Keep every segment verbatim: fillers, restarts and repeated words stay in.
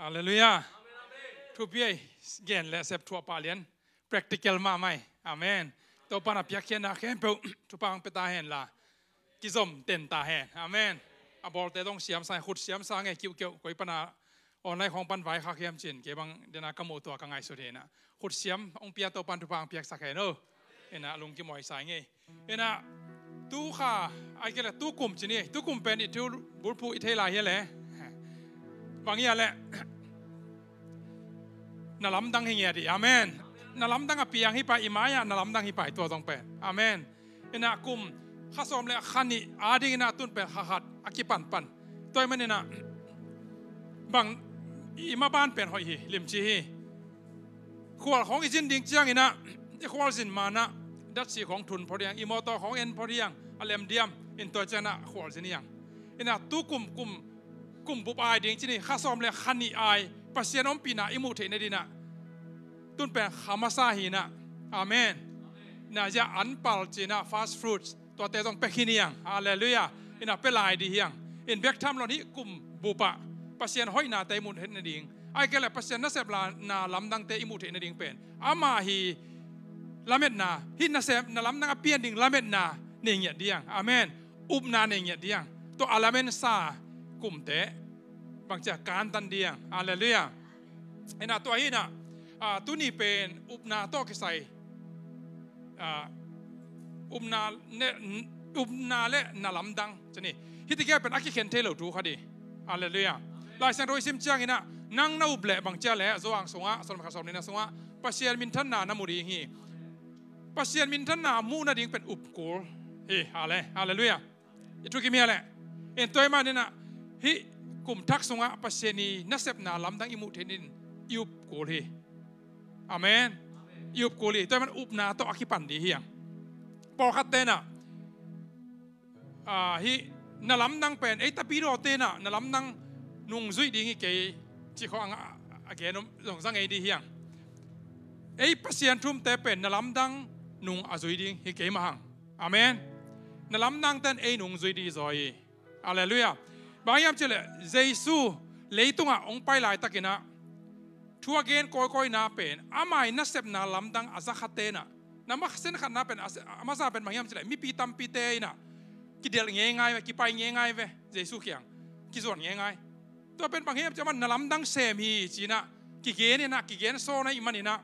Halleluiah. Thupi ei. Gen le sep thuah pah lian. Practical mahmah ei. Amen. Topa'n a piakkhiatna khempeuh thupha hong pia ta hen la, kizom ten ta hen. Amen. A bawlte zong siamsa, khut siamsa ngei kiuhkeuh, koi pan a online khawng pan vaikhak hiam cin, kei bang dena ka muh tua ka ngaihsut hi na. Khut siam hong pia, Topa'n thupha hong piaksak hen o. Ina lungkim huai sa ngei. Ina tu kha, ai kei le tu kum cin hi, tu kum pen i thubulphuh i thei lai hi le. Bang hi a le. Na lamdang hi ngiat hi. Amen. Na lamdang a piang hi pai, i mai-ah na lamdang hi pai tua zong pen. Amen. Ina kum kha sawm le kha nih a ding ina tun pen kha khat a kipanpan. Tua ahih man ina bang i maban pen hoih hi, limci hi. Khual khawng i zin ding ciang ina, i khual zin ma na, datsi khawng thun phot hiang, i mawtaw khawng en phot hiang, a lem diam, in tua ciang ina khual zin hiang. Ina tu kum, kum, kum bup ai ding cin hi, kha sawm le kha nih ai, Pasian ompihna i muh theih nading ina. Tun pen kha masa hi ina. Amen. Na zia anpal cin ina, first fruits. Tuate zong pia khin hiang. Halleluiah. Ina pia lai ding hiang. In bek tham lo in hih kum bup ah Pasian hoihnate i muh theih nading, ai kei le Pasian nasepna lamdangte i muh theih nading pen, amah hi lametna, hih nasep, na lamdang a pian ding lametna nei ngiat ding hiang. Amen. Upna nei ngiat ding hiang. Tua a lamen sa kumte bangci a kantan ding hiang. Halleluiah. Ina tua hi ina, ah, tuni pen upna tawh kisai, ah, upna le, upna le na lamdang cin hi. Hih tikia pen a kikhen thei lo thu khat hi. Halleluiah. Lai Siangtho i sim ciang ina, nang na up le bangci a le, Johan sungah, sawm kha sawm nihna sungah Pasian minthanna na mu ding hi. Pasian minthanna muh nading pen up kul hi. Halle-, halleluiah. I thukim hi a le. In tua ahih man ina, hih kum thak sungah Pasian i nasepna lamdang i muh theih nading in i up kul hi. Amen. I up kul hi. Tua ahih man upna tawh a kipan ding hiang. Pawlkhatte ina, ah, hih na lamdang pen, ei tapidawte ina na lamdang nungzuih ding hi kei, ci khawng a, a gen om zong za ngei ding hiang. Ei Pasian thumte pen na lamdang nung a zui ding hi kei mah hang. Amen. Na lamdangte in ei nungzui ding zaw hi. Halleluiah. Bang hiam cih leh Jesu leitungah hong pai laitak ina thu a gen kawikawi na pen, ama i nasepna lamdang a za khate ina, na masa khatna pen, a se-, a masa pen bang hiam cih leh mipi tampite ina kidelh ngeingai ve, kipai ngeingai ve, Jesu kiang kizuan ngeingai. Tua pen bang hiam cih leh amah na lamdang sem hi ci ina kigen ina, kigen sawn ahih man ina,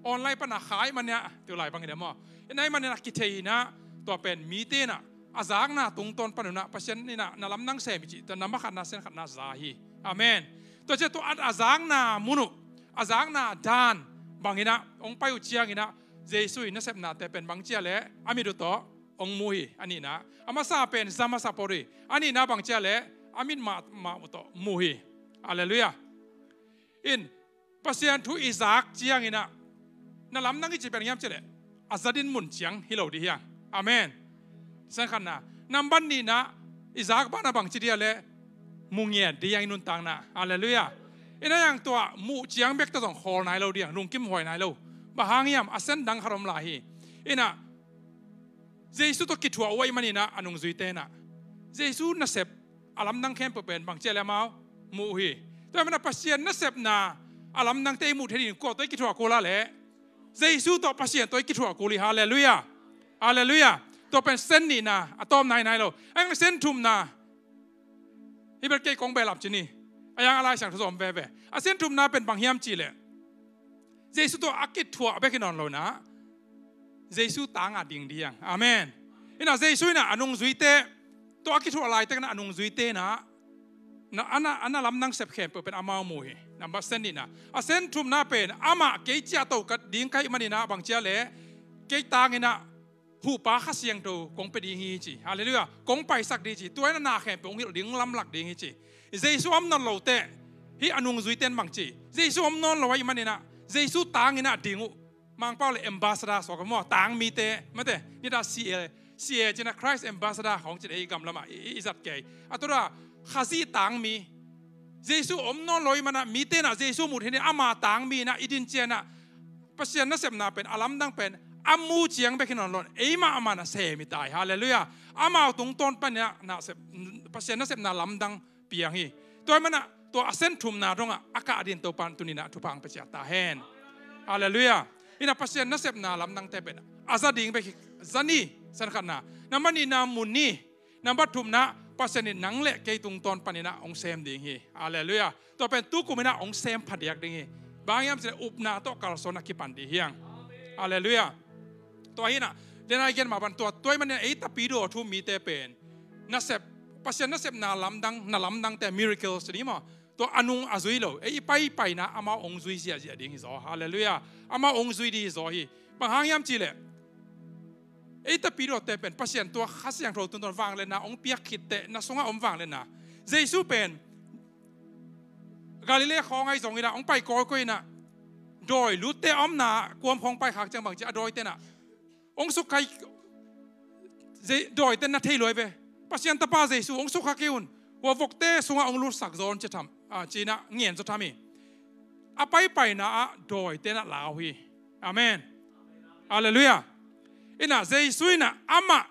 online pan a khai man ina, tu lai bang ina maw, ina ahih man ina kithei ina, tua pen mite ina a zakna tungtawn pan ina Pasian ina na lamdang sem hi cih tua na masa khatna, sen khatna za hi. Amen. Tua ciang tua a, a zakna mun uh, a zakna dan bang ina hong pai uh ciang ina Jesu i nasepnate pen bangci a le a mit uh tawh hong mu hi. A nihna, a masa pen za masa phot hi. A nihna bangci a le a mit mah, mah uh tawh mu hi. Halleluiah. In Pasian thu i zak ciang ina na lamdang i cih pen hiam cih leh a za dinmun ciang hi lo ding hiang. Amen. Sen khatna. Nambat nihna, i zak banah bangci ding a le mu ngiat ding hiang i nuntakna. Halleluiah. Ina hiang tua muh ciang bek tawh zong khawl nai lo ding hiang, lungkim huai nai lo. Bang hang hiam, a sen dang khat om lai hi. Ina Jesu tawh kithuah uh ahih man ina a nungzuite ina Jesu nasep a lamdang khempeuh pen bangci a le amau mu uh hi. Tua ahih man ina Pasian nasepna a lamdangte i muh theih ding kua tawh i kithuah kul a le, Jesu tawh, Pasian tawh i kithuah kul hi. Halleluiah. Halleluiah. Tua pen sen nihna, a tawm nainai lo. A hiang sen thumna, hih bel kei kong behlap cin hi. A hiang a Lai Siangtho zong om veve. A sen thumna pen bang hiam cih leh Jesu tawh a kithuah bek hi nawn lo ina Jesu tang a ding ding hiang. Amen. Ina Jesu ina a nungzuite tawh a kithuah laitak ina a nungzuite ina na, a na, a na lamdang sep khempeuh pen amau mu hi. Nambat sen nihna. A sen thumna pen amah kei ciahto ka ding ka hih man ina bangci a le kei tang ina huhpa Kha Siangtho kong pia ding hi ci. Halleluiah. Kong paisak ding ci. Tua ina na khempeuh hong hilh ding, hong lamlak ding hi ci. Jesu om nawn lo teh hih a nungzuite in bangci, Jesu om nawn lo ahih man ina Jesu tang ina ding uh. Mangpau le ambassador suak maw, tang mite, mate, nidang C A, C A cih ina Christ ambassador khawng cih ina ei gam lamah i, i, i zat kei. A tua Khazih tang mi. Jesu om nawn lo ahih man ina mite ina Jesu muh theih nading ama tang mi ina i din ciang ina Pasian nasepna pen, a lamdang pen a mu ciang bek hi nawn lo in eimah amah na sem hi ta hi. Halleluiah. Amau tungtawn pan ina nasep, Pasian nasepna lamdang piang hi. Tua ahih man ina tua a sen thumna dongah a kah dingin Topa in tuni-in ah thupha hong pia ciat ta hen. Halleluiah. Ina Pasian nasepna lamdangte pen a za ding bek hi. Za ni, san khatna. Nambat nihna mun ni. Nambat thumna, Pasian in nang le kei tungtawn panin ah hong sem ding hi. Halleluiah. Tua pen tukum in ah hong sem phadiak ding hi. Bang hiam cih leh upna tawh kalsuan a kipan ding hi hang. Halleluiah. Tua hi-in ah, den a i gen mah bang tua, tua ahih manin ei Tapidaw thu-um mite pen nasep, Pasian nasepna lamdang, na lamdangte, miracles ci ding maw, tua a nung a zui lo, ei i paipaina amau hong zui ziahziah ding hi zaw. Halleluiah. Amau hong zui ding hi zaw hi. Bang hang hiam cih leh ei Tapidawte pen Pasian tua Kha Siangtho tungtawn vangliatna hong piak khit teh, na sungah om vangliatna. Jesu pen Galilee khawng ahi zongin ah hong pai kawikawi in ah, dawi lutte a omna kuam khawng paikhak ciang bang ci a, dawite in ah hong sukha, Je-, dawite in na thei lua hi ve. Pasian Tapa Jesu, hong sukha kei un. Hua vokte sungah hong lutsak zaw un ci tham, ah, ci-in ah ngen zaw tham hi. A paipaina ah dawite in ah lau hi. Amen. Halleluiah. Ina Jesu in ah amah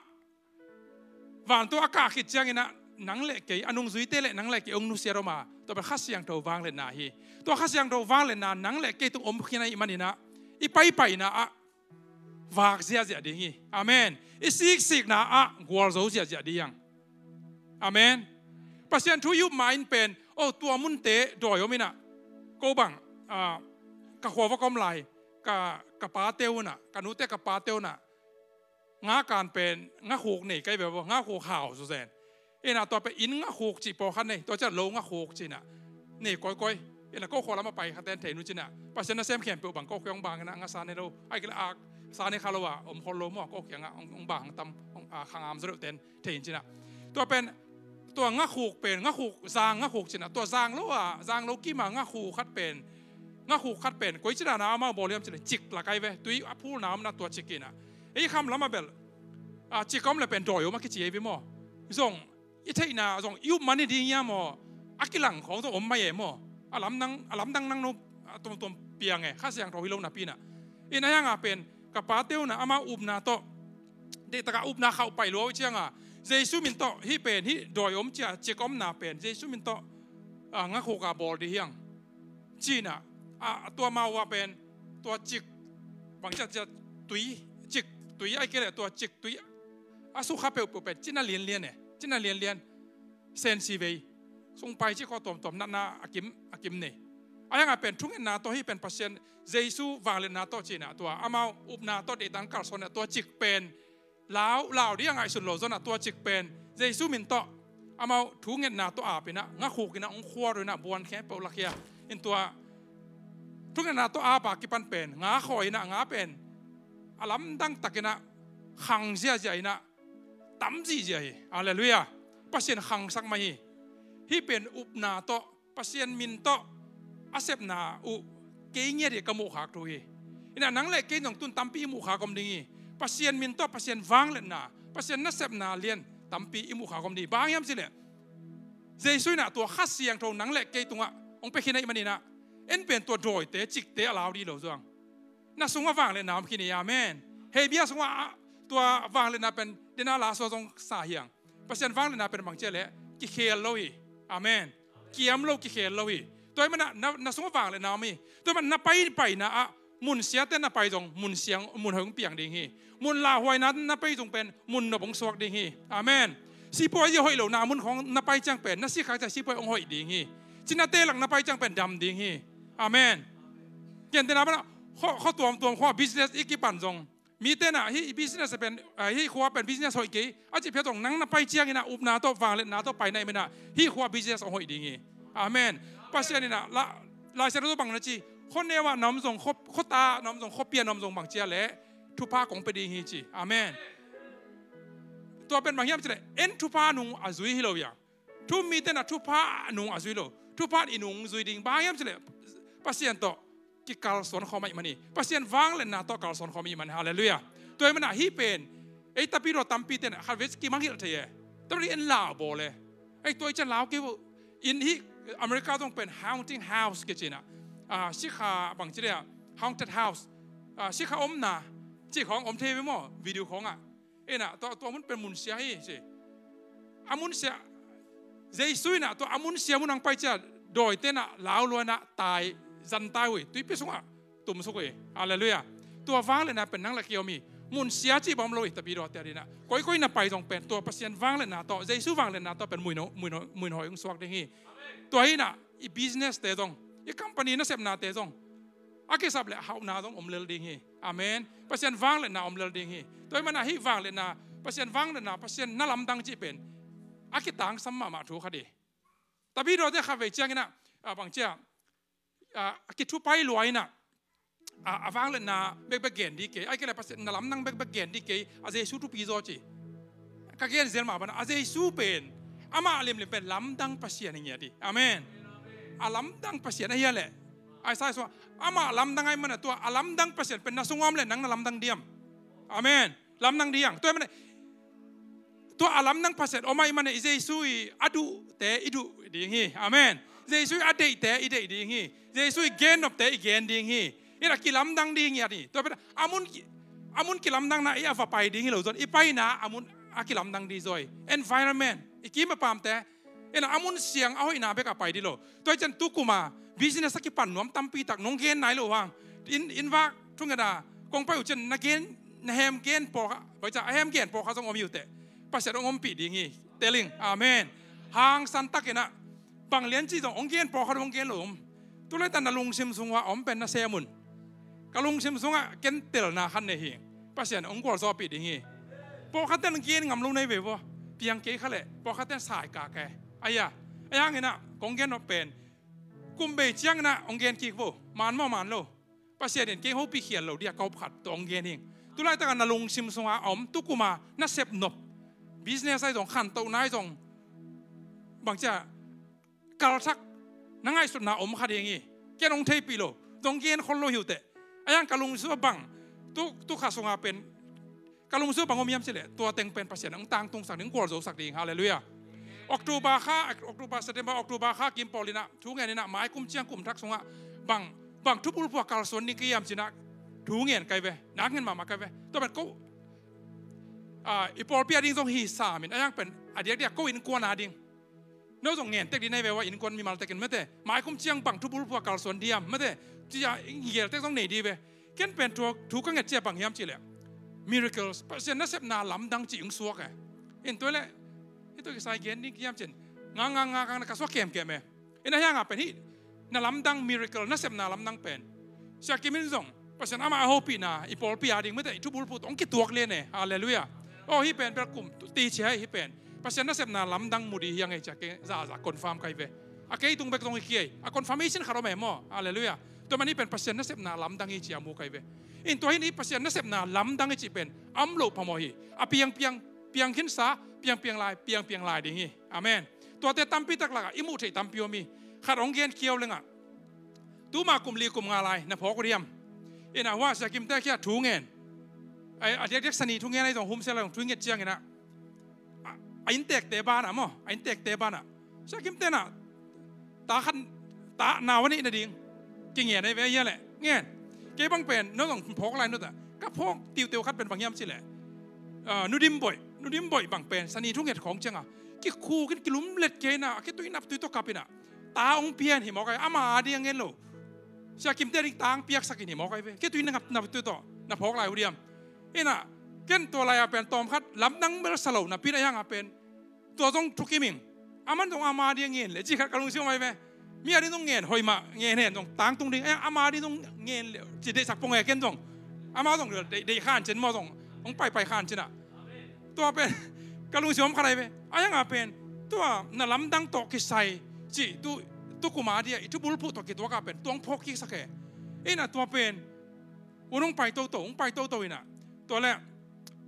vantung a kah khit ciangin ah nang le kei, a nungzuite le nang le kei hong nusiat om a, tua pen Kha Siangtho vangliatna hi. Tua Kha Siangtho vangliatna nang le kei tung om khin ahih manin ah i paipaina ah vak ziahziah ding hi. Amen. I siksikna ah gualzo ziahziah ding hi hang. Amen. Pasian thu i up ma-in pen, oh, tua munte dawi om in ah, ko bang, ah, ka khua va ka om lai, ka, ka pate un ah, ka nute ka pate un ah, nga kan pen ngakhuk nei ka hi ve maw, ngakhuk hau zawzen. Ina tua pen inn ngakhuk cih pawlkhat nei, tua ciang lo ngakhuk ci-in ah nei kawikawi. Ina ko khua lam a pai khaten thei un ci-in ah, Pasian nasem khempeuh bang ko khua hong bang in ah, nga sa ne lo, ahih kei leh ak sa ne kha lo a om khol lo maw, ko kiangah hong, hong bang hang tam, hong, ah, khangam zaw deuhte in thei in ci-in ah. Tua pen, tua ngakhuk pen, ngakhuk, zang ngakhuk ci-in ah, tua zang lo a, zang lo kim a ngakhuk khat pen, ngakhuk khat pen koi ci dan a amau bawl hiam cih leh cik lak ahi ve, tui a phulna om in ah tua cik in ah. Ei kham lam ah bel, ah, cik om leh pen dawi om a kici ahi ve maw. Zong i theihna zong i up man hi ding hiam maw, a kilang khawng zong om mai e maw. A lamdang, a lamdang nangno, a tuamtuam piang e, Kha Siangtho hi lo napi-in ah. Ina ahi hang a pen ka pate un ah amau upna tawh, deihtak a upna khauh pai lua uh ciang a, Jesu min tawh hih pen, hih dawi om ci a cik omna pen Jesu min tawh, ah, ngakhuk a bawl ding hi hang ci-in ah, ah, tua amau a pen tua cik, bang ci a, ci a, tui, cik tui ahih kei leh tua cik tui a sukha peuhpeuh pen cina lianlian e, cina lianlian, sensi vei, sungpai cik khawng tuamtuam natna a kim, a kim nei. Ahi hang a pen thungetna tawh hih pen Pasian Jesu vangliatna tawh ci-in ah, tua amau upna tawh deihtak kalsuan in ah tua cik pen lau, lau ding a ngaihsun lo zaw in ah tua cik pen Jesu min tawh amau thungetna tawh ap in ah, ngakhuk in ah hong khuar uh in ah, buan khempeuh lakhia in, tua thungetna tawh ap a kipan pen nga khawi in ah, nga pen a lamdang tak in ah khang ziahziah in ah tam zihziah hi. Halleluiah. Pasian khangsak mah hi. Hih pen upna tawh, Pasian min tawh a sepna uh kei ngiat hi ka muhkhak thu hi. Ina nang le kei zong tun tampi i muhkhak om ding hi. Pasian min tawh Pasian vangliatna, Pasian nasepna lian tampi i muhkhak om ding hi. Bang hiam cih leh Jesu in ah tua Kha Siangtho nang le kei tungah hong pia khin ahih manin ah, en pen tua dawite, cikte a lau ding lo zong, na sungah vangliatna om khin hi. Amen. Hih bia sungah, ah, tua vangliatna pen den a la sua zong sa hi hang. Pasian vangliatna pen bang ci a leh kikhel lo hi. Amen. Kiam lo, kikhel lo hi. Tua ahih manin ah na, na sungah vangliatna om hi. Tua ahih manin na paipaina ah mun siate na pai zong mun siang, mun hoih hong piang ding hi. Mun lauhuaina na pai zong pen mun nop hong suak ding hi. Amen. Sipuai zia hoih lohna mun khawng na pai ciang pen, na sik khak ciang sipuai hong hoih ding hi. Cinate lak na pai ciang pen dam ding hi. Amen. Gentehna bang ah, khua, khua tuamtuam khua business i kipan zong, mite in ah hih business pen, ah, hih khua pen business hoih kei a cih phial zong, nang na pai ciangin ah upna tawh, vangliatna tawh pai na hih manin ah hih khua business hong hoih ding hi. Amen. Pasian in ah la, Lai Siangtho tawh bang na ci, khuaneu ah na om zong, khua, khuata na om zong, khuapi ah na om zong, bang ci a leh thupha kong pia ding hi ci. Amen. Tua pen bang hiam cih leh en thupha nung a zui hi lo hi a. Thu-um mite in ah thupha nung a zui lo. Thupha in i nung zui ding. Bang hiam cih leh Pasian tawh kikalsuan khawm ahih manin, Pasian vangliatna tawh kalsuan khawm ahih manin. Halleluiah. Tua ahih manin ah hih pen ei Tapidaw tampite in ah khatvei kimangngilh thei e. Tua ahih manin en lau bawl e. Ei, tua i ciang lau kei uh. In hih America zong pen haunting house kici in ah, ah, sikha bang ci leh ah, haunted house, ah, sikha omna cih khawng om thei ve maw, video khawngah. Ina, tua, tua mun pen mun sia hi ci. A mun sia, Jesu in ah tua a mun sia mun hong pai ciang, Dawite na lau lua na tai, zan tai uh hi. Tuipi sungah tumsuk uh hi. Halleluiah. Tua vangliatna pen nang le kei om hi. Mun sia cih bang om lo hi, tapi dawte a dingin ah. Koikoi na pai zong pen tua Pasian vangliatna tawh, Jesu vangliatna tawh pen muin, muin, muin hawi hong suak ding hi. Tua hi na, i business te zong, i company nasepnate zong, a kisap le hauhna zong om lel ding hi. Amen. Pasian vangliatna om lel ding hi. Tua hi mana hih vangliatna, Pasian vangliatna, Pasian na lamdang cih pen a kitangsam mahmah thu khat hi. Tapi dawte khat vei ciangin ah, a bang cia, a, a kithupai lua in ah, a, a vangliatna bekbek gen ding kei, ai kei le Pasian na lamdang bekbek gen ding kei, a Jesu thupi zaw ci. Ka gen zel mah bana, a Jesu pen, amah limlim pen lamdang Pasian hi ngiat hi. Amen. A lamdang Pasian ahi a leh, Isaiah sungah, amah lamdang ahi mana tua a lamdang Pasian pen na sungah om le nang na lamdang diam? Amen. Lamdang diam. Tua hi mana, tua a lamdang Pasian om ahi mana i Jesu i a duhte i duh ding hi. Amen. Jesu i a deihte i deih ding hi. Jesu i gennopte i gen ding hi. Ina kilamdang ding hi a ti. Tua pen a mun ki, a mun kilamdangna i a va pai ding hi lo zon. I paina a mun a kilamdang ding zaw hi. Environment. I kim a pamte. Ina a mun siang a hoihna bek a pai ding lo. Tua hi ciang tu kuma business a kipan nuam tampi tak nong gen nai lo hang. In, in vak thungetna kong pai uh ciang na gen, na hem gen pawlkhat, bai ca a hem gen pawlkhat zong om hi uh teh. Pasian hong ompih ding hi. Telling. Amen. Hangsan takin ah bang lian cih zong hong gen pawlkhat hong gen lo om. Tu laitak na lungsim sungah a om pen na sem un. Ka lungsim sungah ken telna khat nei hi. Pasian hong gualzawhpih ding hi. Pawlkhat ten gen ngam lo nei ve vua. Piang kei kha leh pawlkhat ten saikak e. Aia, aia hangin ah kong gen nop pen kum bei ciangin ah hong gen kik vo. Man maw man lo? Pasian in kei hopih khial lo dia ka hop khat tua hong gen hing. Tu laitak a na lungsim sungah a om, tu kuma na sep nop, business ahi zong, khantohna ahi zong, bang cia kalthak na ngaihsutna om kha ding hi. Ken hong theihpih lo, zong gen khol lo hi uh teh. Aia hang ka lungsim a bang, tu, tu kha sungah pen ka lungsim a bang om hiam cih leh tua teng pen Pasian hong tangtungsak ding, gualzosak ding. Halleluiah. October kha, October, September, October kha kim pawl in ah thu ngen in ah mai kum ciang kum thak sungah bang, bang thubulphuh a kalsuan ding ka hiam ci-in ah thu ngen kai ve. Nak ngen mahmah kai ve. Tua pen ko, ah, i pawlpi a ding zong hi sam in, aia hang pen a diakdiak ko innkuan a ding. No zong ngen tek ding na hi ve ua, innkuan mimal tekin mate. Mai kum ciang bang thubulphuh a kalsuan diam mate. Cia i gel tek zong nei ding ve. Ken pen thu, thu ka nget cia bang hiam cih leh miracles, Pasian nasepna lamdang cih hong suak e. In tua leh hih tua kisai gen ding hiam cih nga nga nga nga na ka suak kemkem e. In ahi hangah pen hih na lamdang miracle, nasepna lamdang pen Sia Kim in zong Pasian amah a hopihna i pawlpi a ding mate, i thubulphuh tawh hong kituak lian e. Halleluiah. Aw, hih pen bel kum ti cia hi, hih pen Pasian nasepna lamdang mu ding hi hang e cia kei zahzah confirm kai ve. A kei tung bek zong hi kei, a confirmation khat om e maw. Halleluiah. Tua man hih pen Pasian nasepna lamdang hi cia mu kai ve. In tua hi ni, Pasian nasepna lamdang hi cih pen a om loh phamawh hi. A piang piang, piang khinsa, piang piang lai, piang piang lai ding hi. Amen. Tuate tampi tak lakah i muh theih tampi om hi. Khat hong gen khiau lengah, tuma kum li kum nga lai na phawk uh diam? In ah hua Sia Kimte kia thu ngen, a, a diakdiak Sani thu ngen ahi zong, Humsel ahi zong thu nget ciangin ah, a, a inntekte banah maw, a inntekte banah Sia Kimte na ta khat, ta nau a nih na ding kingen ahi ve hia leh ngen. Kei bang pen no zong phawk lai nut ah ka phawk tiuteu khat pen bang hiam cih leh, ah, Nu Dim Boih, Nu Dim Boih bang pen Sani thu nget khawng ciangah kikhuk in kilumlet kei in ah, a khitui naptui tawh kap in ah ta hong pian hi mawk ahi, ama a ding a ngen lo. Sia Kimte ding ta hong piaksak in hi mawk ahi ve. Khitui nap, naptui tawh na phawk lai uh diam? In ah ken tua lai-a pen tawmkhat lamdang bel sa lo napi in ahi hangah pen tua zong thukim ing. Aman zong ama ding a ngen leh cih khat ka lungsim ahi ve. Mi a ding zong ngen hoih mah, ngen hen zong tangtung ding. Ahi hang ama ding zong ngen leh cih deihsak pong e ken zong. Ama zong deih, deih khan cin maw zong hong paipai khan cin ah. Tua pen ka lungsim om khat ahi ve. Ahi hangah pen tua na lamdang tawh kisai cih tu, tu kuma dia i thubulphuh tawh kituak ah pen tua hong phawk kiksak e. In ah tua pen un hong pai toto, hong pai toto in ah. Tua leh,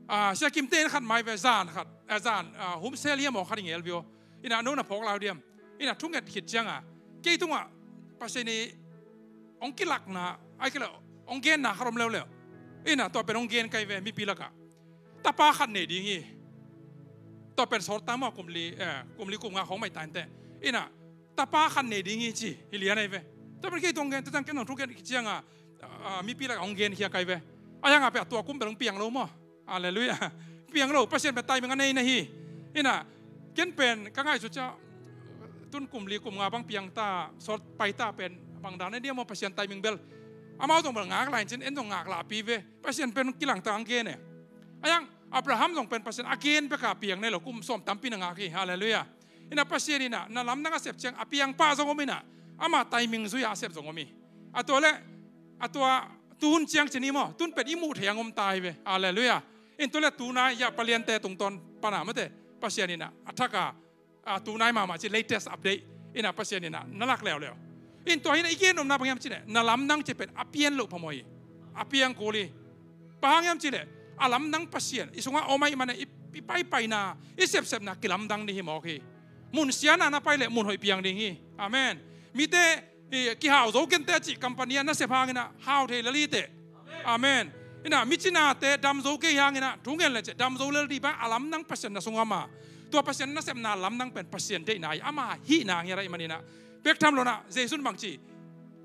ah, Sia Kimte in khat mai ve, zan khat, ah, zan, ah, Humsel hiam aw khat i ngel ve aw. In ah no na phawk lai uh diam? In ah thunget khit ciangah kei tungah Pasian i hong kilakna, ai kilak, hong genna khat om leuleu. In ah tua pen hong gen kai ve mipi lakah. Tapa khat nei ding hi. Tua pen sawt ta maw, kum li, eh, kum li kum nga khawng mai ta inteh. In ah tapa khat nei ding hi ci hi lian ahi ve. Tua pen kei tawh hong gen, tua ciang ken hong thunget khit ciangah, ah, mipi lakah hong genkhia kai ve. Ahi hangah pen a tua kum bel hong piang lo maw. Halleluiah. Piang lo, Pasian pen timing a nei na hi. In ah ken pen ka ngaihsut ciang Tun kum li kum nga bang piang ta, sawt pai ta pen bang dan a diam aw, Pasian timing bel amau zong bel ngak lai in cin, en zong ngak lahpi ve. Pasian pen kilang tang gen e. A hiang Abraham zong pen Pasian a gen bek a piang nei lo, kum sawm tampi na ngak hi. Halleluiah. Ina Pasian ina na lamdang a sep ciang a piang pah zong om ina, ama timing zui a a sep zong om hi. A tua le a tua tuhun ciang cin hi maw, tun pen i muh thei ang om ta hi ve. Halleluiah. In tua le tunai ya paliante tungtawn pana mate Pasian ina a thak a, a, tunai mahmah ci latest update ina Pasian ina na lak leuleu. In tua hi ina i gen omna bang hiam ci le na lamdang ci pen a pian loh phamawh hi. A piang kul hi. Bang hang hiam ci le a lamdang Pasian i sungah om ahih manin i, i paipaina, i sepsepna kilamdang ding hi mawk hi. Mun siana na pai le mun hoih piang ding hi. Amen. Mite i, kihau zo kente a cih company a na sep hang ina hau thei lel hi teh. Amen. Ina micinate dam zo kei hang ina thu ngen le cih dam zo lel ding bang a lamdang Pasian na sungah om a. Tua Pasian na sepna lamdang pen Pasian deihna hi, ama hihna ngiat ahih manin a. Bek tham lo ina Jesu in bang ci,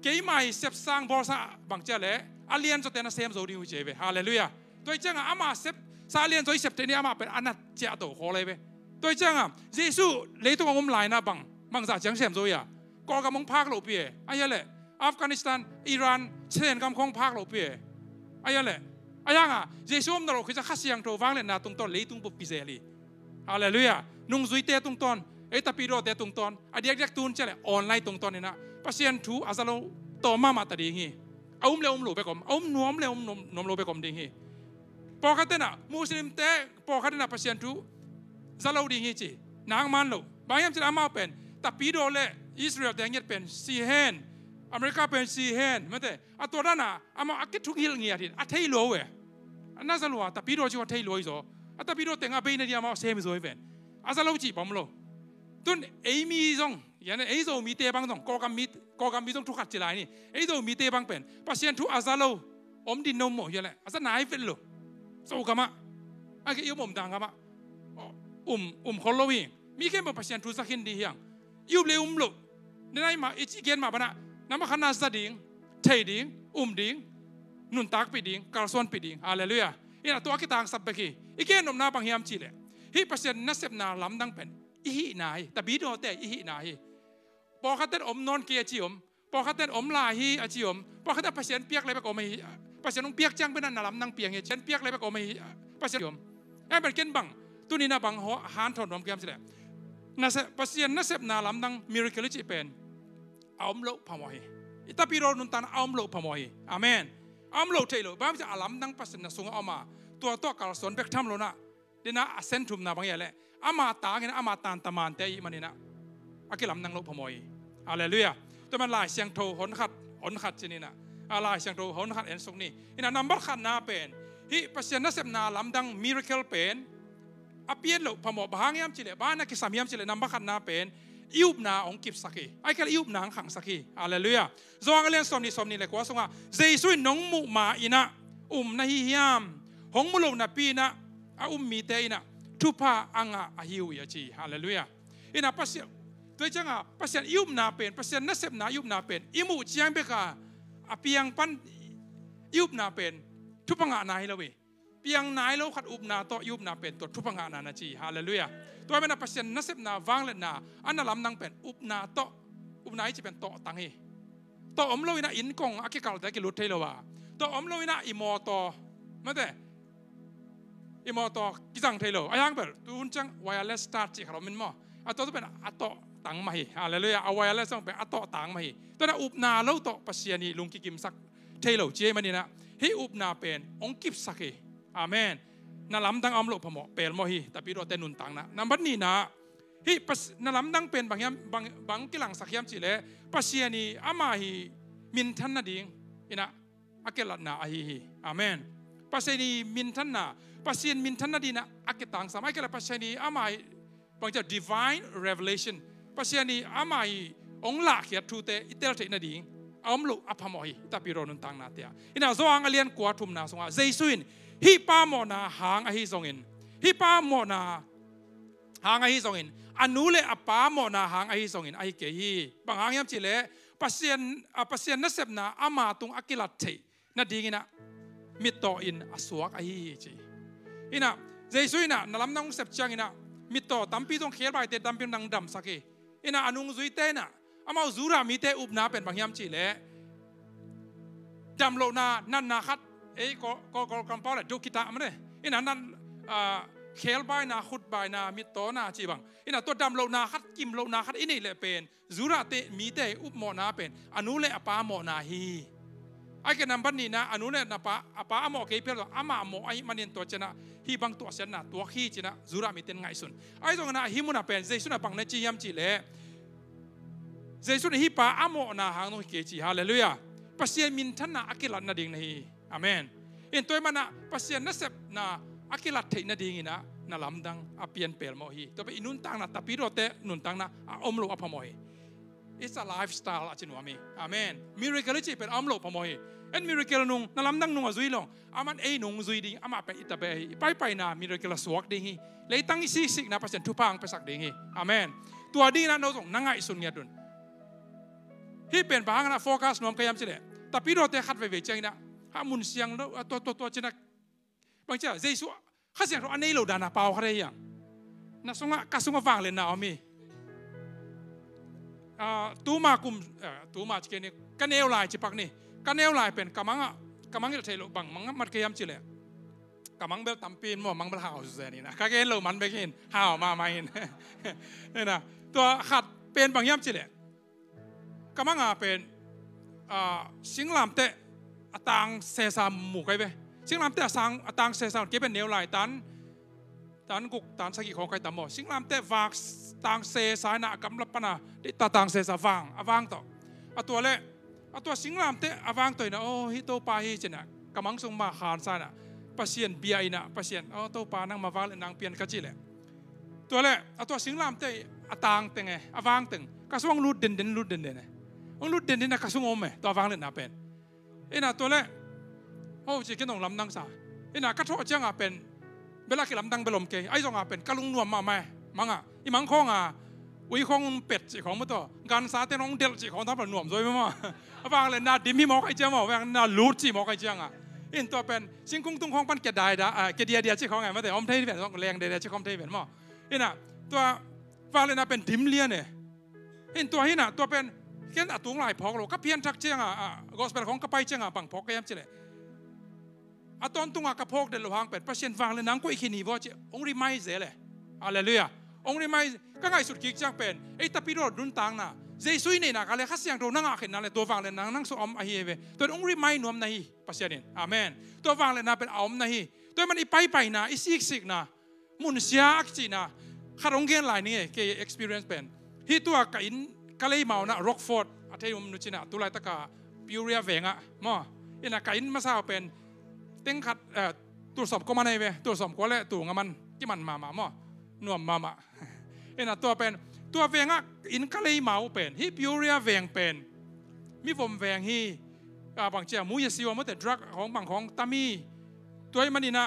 keima i sepsa bawlsa bang ci a le a lianzawte na sem zo ding uh hi ci hi ve. Halleluiah. Tua hi ciangah ama sepsa a lianzaw i sep thei ni, ama pen a nat ciah to khawl hi ve. Tua hi ciangah Jesu leitung a om lai ina bang, bangzah ciang sem zo hi a, Kawlgam hong phak lohpi e. A hia le Afghanistan, Iran, Satan gam khawng phak lohpi e. A hia le a hiangah Jesu om na loh khit ciang Kha Siangtho vangliatna tungtawn leitung bup kizel hi. Halleluiah. Nungzuite tungtawn, ei tapidawte tungtawn, a diakdiak tun ci a le online tungtawn ina Pasian thu a za lo tawm mahmah ta ding hi. A um le um lo bek om, a um nuam le um nuam, nuam lo bek om ding hi. Pawlkhat ina Muslimte pawlkhat ina Pasian thu za lo ding hi ci. Nang man lo. Bang hiam ci le amau pen tapidaw le Israelte ngiat pen si hen, America pen si hen mate, a tua dan a amau a kithuk hilh ngiat hi. A thei lua uh e. A na za lua, tapidaw ci uh a thei lua hi zaw. A tapidaw teng a bei na ding amau sem hi zaw hi ven. A za lo cih bang om lo. Tun ei mi zong, yan ei Zomite bang zong, Kawlgam mi, Kawlgam mi zong thu khat ci lai ni. Ei Zomite bang pen Pasian thu a za lo om ding na um maw? Hia le a za nai vet lo. Zogam ah a ke i om om dang gam ah um, um khol lo hi. Mi khempeuh Pasian thu za khin ding hi hang. I up le um loh, na nai mah, i ci gen mah bang a, na mah khat na za ding, thei ding, um ding, nuntakpih ding, kalsuanpih ding. Halleluiah. Ina tua a kitangsap bek hi. I gen omna bang hiam ci le hih Pasian nasepna lamdang pen i hihna hi. Tapidawte i hihna hi. Pawlkhatte om nawn kei a ci om. Pawlkhatte om lai hi a ci om. Pawlkhatte Pasian piak le bek om hi. Pasian hong piak ciang pen a na lamdang piang hi. Pasian piak le bek om hi. Pasian om. Em pen ken bang tuni na bang hanthawn nuam ka hiam ci le, nasep, Pasian nasepna lamdang miracle i cih pen a om loh phamawh hi. I tapidaw nuntakna a om loh phamawh hi. Amen. A om loh thei lo. Bang hiam ci le a lamdang Pasian na sungah om a, tua tawh kalsuan bek tham lo ina, dena a sen thumna bang hia le ama tangin ama tantamante ahih manin a, a kilamdang loh phamawh hi. Halleluiah. Tua man Lai Siangtho hon khat, hon khat ci ni ina, a Lai Siangtho hon khat en suk ni. Ina number khatna pen hih Pasian nasepna lamdang miracle pen a pian loh phamawh bang hang hiam ci le, bang na kisam hiam ci le number khatna pen i upna hong kipsak hi. Ahih kei le i upna hong khangsak hi. Halleluiah. Johan a lian sawmnih, sawmnih le kua sungah Jesu in nong muh ma ina um na hi hiam? Hong mu lo napi ina a um mite ina thupha a ngah ahi uh hi a ci. Halleluiah. Ina Pasian, tua hi ciangah Pasian i upna pen, Pasian nasepna i upna pen i muh ciang bek a, a piang pan i upna pen thupha ngahna hi lo hi. Piang nai lo khat upna tawh i upna pen tua thupha ngahna na ci. Halleluiah. Tua ahih manin a Pasian nasepna vangliatna a na lamdang pen upna tawh, upna i cih pen tawhtang hi. Tawh om lo ina inn kong a kikalhte a kilut thei lo a, tawh om lo ina i mawtaw, mate, i mawtaw kizang thei lo. A hiang bel tuhun ciang wireless start cih khat om in maw? A tua tu pen a tawhtang mah hi. Halleluiah. A wireless zong pen a tawhtang mah hi. Tua ina upna lo tawh Pasian i lung kikimsak thei lo ci ahih manin a, hih upna pen hong kipsak hi. Amen. Na lamdang a om loh phamawh pelmawh hi. Tapidawte nuntakna. Number nihna, hih Pas-, na lamdang pen bang hiam, bang, bang kilangsak hiam ci le Pasian i ama i minthan nading ina a kilatna ahi hi. Amen. Pasian i minthanna, Pasian minthan nading ina a kitangsam, ahih kei le Pasian i ama i bang ci a divine revelation, Pasian i ama i hong lahkhiat thute i tel theih nading a om loh a phamawh hi. I tapidaw nuntaknate ah. Ina Johan a lian kua, thumna sungah Jesu in hih Pa mawhna hang ahi zongin, hih Pa mawhna hang ahi zongin, a nu le a pa mawhna hang ahi zongin ahi kei hi. Bang hang hiam ci le Pasian, a, Pasian nasepna ama tung a kilat theih nading ina mittaw in a suak ahi hi ci. Ina Jesu ina na lamdang hong sep ciang ina mittaw tampi zong khelbaite tampi nang damsak hi. Ina a nungzuite ina amau Judah mite upna pen bang hiam cih leh damlohna natna khat, ei Kawl, Kawl, Kawl kampau le dukita mane. Ina nat, ah, khelbaina, khutbaina, mittawna cih bang. Ina tua damlohna khat, kimlohna khat i neih leh pen Judah te mite upmawhna pen a nu le a pa mawhna hi. Ai ke nambat nihna, a nu le na pa, a pa a mawh kei phial zong amah mawh ahih manin tua ciangin hih bang tuahsiatna tuak hi ci-in Judah mite in ngaihsun. Ahi zongin hih munah pen Jesu in bang na ci hiam cih leh, Jesu in hih pa a mawhna hang zong hi kei ci. Halleluiah. Pasian minthanna a kilat nading na hi. Amen. In tua ahih manin Pasian nasepna a kilat theih nadingin na lamdang a pianpel mawh hi. Tua pen i nuntakna, tapidawte nuntakna a om lo a phamawh hi. It's a lifestyle a ci nuam hi. Amen. Miracle i cih pen a om lo phamawh hi. En miracle nung, na lamdang nung a zui lo. Aman ei nung zui ding, amah pen i tabeh hi. I paipaina miracle a suak ding hi. Leitang i siksikna Pasian thupha ang piasak ding hi. Amen. Tua dingin no zong na ngaihsun ngiat un. Hih pen bang hangin focus nuam ka hiam cih leh, tapidawte khat veivei ciangin, ha mun siang lo, a tua, tua, tua ci-in, bang ci a, Jesu Kha Siangtho a nei lo dan a pau khat hi hang. Na sungah, ka sungah vangliatna om hi. Ah, tuma kum, ah, tuma ci kei ni, ka neu lai ci pak ni. Ka neu lai pen ka mangah, ka mangngilh theih loh bang mang mat ka hiam cih leh, ka mang bel tampi in maw, mang bel hau zen in. Ka gen loh man bek in hau mahmah in. Ina, tua khat pen bang hiam cih leh, ka manga pen, ah, singlamteh a tang sesa mu ka hi ve. Singlamteh a sang, a tang sesa, kei pen neu lai tan, tan guk, tan sagih khawng ka hi tam maw. Singlamteh vak tang sesa ina a gamla pana, dih ta tang sesa vang, a vang tawh. A tua leh, a tua singlamteh a vang tawh ina, oh, hih Topa hi ci-in ka mang sung mah khansa ina, Pasian bia ina, Pasian, oh, Topa nangma vangliatna hong pia in ka cih leh. Tua leh, a tua singlamteh a tang teng e, a vang teng. Ka sung hong lut denden, lut denden e. Hong lut denden a ka sung om e, tua vangliatna pen. Ina tua leh, ho ci kei in hong lamdang sa. Ina ka thawh ciangah pen, bel a kilamdang bel om kei. Ahi zongah pen, ka lungnuam mahmah e. Mangah, i mang khawngah, ui khawng pet cih khawng maw tawh. Gansa ten hong delh cih khawng tam bel nuam zaw hi maw. A vangliatna dim hi mawk ahih ciang maw, vangliatna lut cih mawk ahih ciangah. In tua pen, singkung tung khawng pan kia dai da, ah, kia dia dia cih khawng e, mate, om thei ven, leng dia dia cih khawng om thei ven maw. Ina, tua vangliatna pen dim lian e. In tua hi ina, tua pen, ken a tung lai phawk lo, ka pianthak ciangah, ah, gospel khawng ka pai ciangah bang phawk ka hiam cih leh, a tawntungah ka phawk den loh hang pen Pasian vangliatna hong koih khin hi vaw ci, hong remind zel e. Halleluiah. Hong remind, ka ngaihsut kik ciang pen, ei tapidaw nuntakna, Jesu i neihna kal leh Kha Siangtho na ngah khin nak leh tua vangliatna nang sungah om ahi hi ve. Tua in hong remind nuam na hi, Pasian in. Amen. Tua vangliatna pen a om na hi. Tua ahih manin i paipaina, i siksikna, mun sia a kicihna khat hong gen lai ning e, kei experience pen. Hih tua ka inn, ka leimau ina Rockford, a thei om nu ci-in, tu laitak a Peoria vengah maw. Ina ka inn masa pen teng khat, eh, tul sawm kua man ahi ve, tul sawm kua leh tul nga man, kiman mahmah maw. Nuam mahmah. Ina tua pen, tua vengah inn ka leimau pen, hih Peoria veng pen mivom veng hi. Ah, bang ci a, mu ya siwa mawte, drug khawng bang khawng tam hi. Tua ahih manin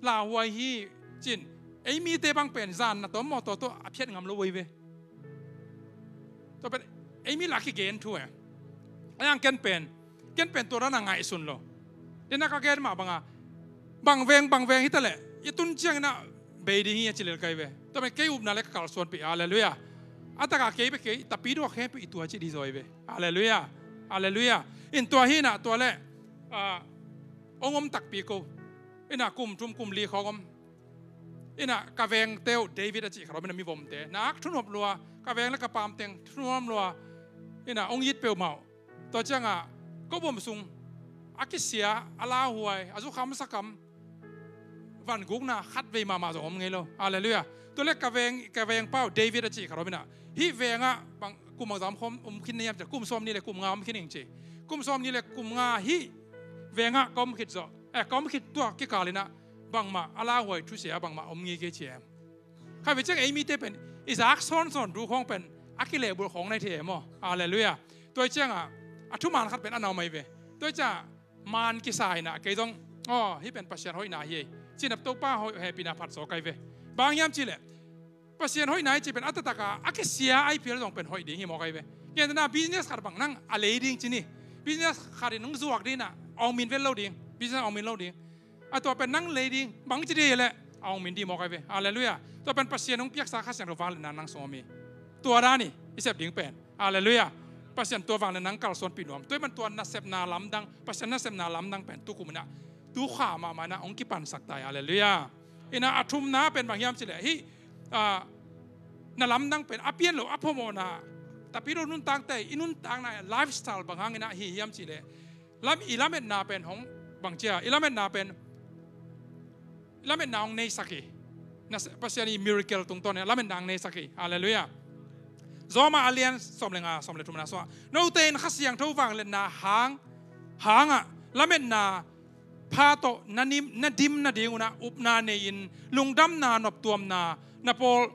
lauhuai hi ci-in, ei mite bang pen zan na tawm mawtaw tawh a phiat ngam lo uh hi ve. Tua pen ei mi lak hi gen thu e. A yang ken pen, ken pen tua dan a ngaihsun lo. Ina ka gen mah bangah, bang veng, bang veng hi ta leh, i tun ciangin bei ding hi a ci lel ka hi ve. Tua pen kei upna leh ka kalsuanpih, halleluiah. A takah kei bek kei, tapidaw khempeuh i tuaci ding zaw hi ve. Halleluiah. Halleluiah. In tua hi ina tua leh, ah, hong om takpi ko. Ina kum thum kum li khawng om. Ina ka vengte uh David a cih khat om ina mivomte. Nak thunop lua, ka veng leh ka paam teng thunop lua. Ina hong it peuhmah uh. Tua ciangah, ko bom sung, a kisia, a lauhuai, a zukham sakam, vangukna khatvei mahmah zong om ngei lo. Halleluiah. Tua leh ka veng, ka vengpa uh David a cih khat om ina. Hih vengah bang kum bangzah om khin na hiam cih leh, kum sawmnih leh kum nga om khin ing ci. Kum sawmnih leh kum nga hih vengah ka om khit zawh, eh, ka om khit tua kikal ina bangmah a lauhuai thusia bangmah om ngei kei ci em. Khatvei ciang ei mite pen i zak sawnsawn thu khawng pen a kilehbulh khawng na hi thei e maw. Halleluiah. Tua hi ciangah a thuman khat pen a na om ahi ve. Tua hi ciangah man kisa ina kei zong, aw, hih pen Pasian hoihna hi ei ci-in Topa hoih hehpihna phat zaw ka hi ve. Bang hiam cih leh, Pasian hoihna hi cih pen a taktak a, a kisia ahi phial zong pen hoih ding hi mawk ahi ve. Gentehna business khat bang nang a lei ding ci ni. Business khat in nang zuak ding ina, a hong min vel lo ding. Business a hong min lo ding. A tua pen nang lei ding, bangci ding hi leh, a hong min ding mawk ahi ve. Halleluiah. Tua pen Pasian hong piaksa Kha Siangtho vangliatna nang sung om hi. Tua dan hi, i sep ding pen. Halleluiah. Pasian tua vangliatna hong kalsuanpih nuam. Tua ahih manin tua nasepna lamdang, Pasian nasepna lamdang pen tukum inah, tukha mahmah inah hong kipansak ta hi. Halleluiah. Inah a thumna pen bang hiam cih leh, hih, ah, na lamdang pen a pian lo, a phamawhna, Tapidaw nuntakte i nuntakna lifestyle bang hang inah hi hiam cih leh, lam, i lametna pen hong, bang ci a, i lametna pen, i lametna hong neisak hi. Na, Pasian i miracle tungtawn in lametna hong neisak hi. Halleluiah. Roma a lian sawm le nga, sawm le thumna sungah, note in Kha Siangtho vangliatna hang, hangah lametna pha tawh na nim, na dim nading un ah upna nei-in, lungdamna, noptuamna, na pawl,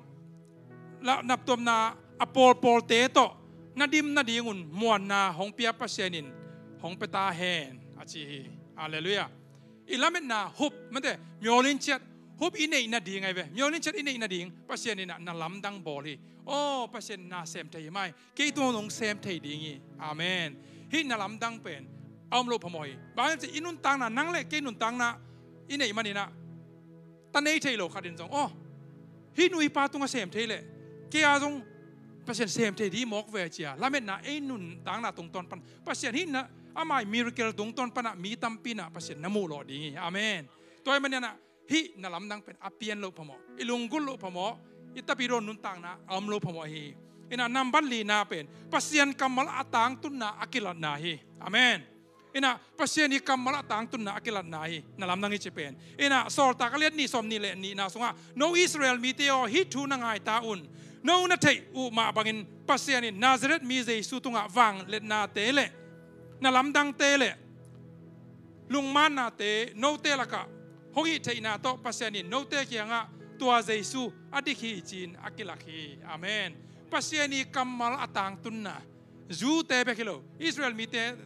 la, noptuamna a pawlpawlte tawh na dim nading un muanna hong pia Pasian in hong pia ta hen, a ci hi. Halleluiah. I lametna hup, mate, myolinchiat hup i neih nading ahi ve. Myolinchiat i neih nading Pasian in ah na lamdang bawl hi. Aw, Pasian na sem thei hi mai. Kei tung hong sem thei ding hi. Amen. Hih na lamdang pen a om loh phamawh hi. Bang hiam cih leh i nuntakna, nang le kei nuntakna i neih man inah, ta nei thei lo khat in zong, aw, hih nu hih pa tungah sem thei leh kei a zong Pasian sem thei ding mawk ve, ci a lametna ei nuntakna tungtawn pan Pasian hih na, ama i miracle tungtawn panah mi tampi inah Pasian na muh lawh ding hi. Amen. Tua ahih manin ah hih na lamdang pen a pian loh phamawh, i lunggulh loh phamawh, i Tapidaw nuntakna a om loh phamawh ahi hi. Inah nambat lina pen Pasian kammal a tangtunna a kilatna hi. Amen. Inah Pasian i kammal a tangtunna a kilatna hi, na lamdang i cih pen. Inah Sawltak a lian nih, sawmnih le nihna sungah, no Israel mite aw, hih thu na ngai ta un. No na theih uh mah bangin Pasian in Nazareth mi Jesu tungah vangliatnate le na lamdangte le lungmannate note lakah hong hih theihna tawh Pasian in note kiangah tua Jesu a dik hi ci-in a kilak hi. Amen. Pasian i kammal a tangtunna, Jew-te bek hi lo, Israel mite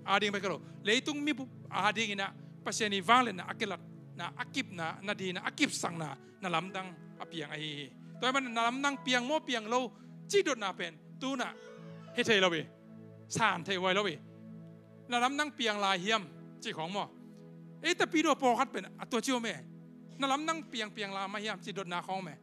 ading bek hi lo, leitung mi bup ading inah Pasian i vangliatna a kilatna, a kipna, na dina, a kipsakna, na lamdang a piang ahi hi. Tua ahih manin na lamdang piang maw piang lo cih dotna pen tu-in ah hi thei lo hi. San thei huai lo hi. Na lamdang piang lai hiam cih khawng maw? Ei Tapidaw pawlkhat pen a tua ci om e. Na lamdang piang, piang lai mah hiam cih dotna khawng om e.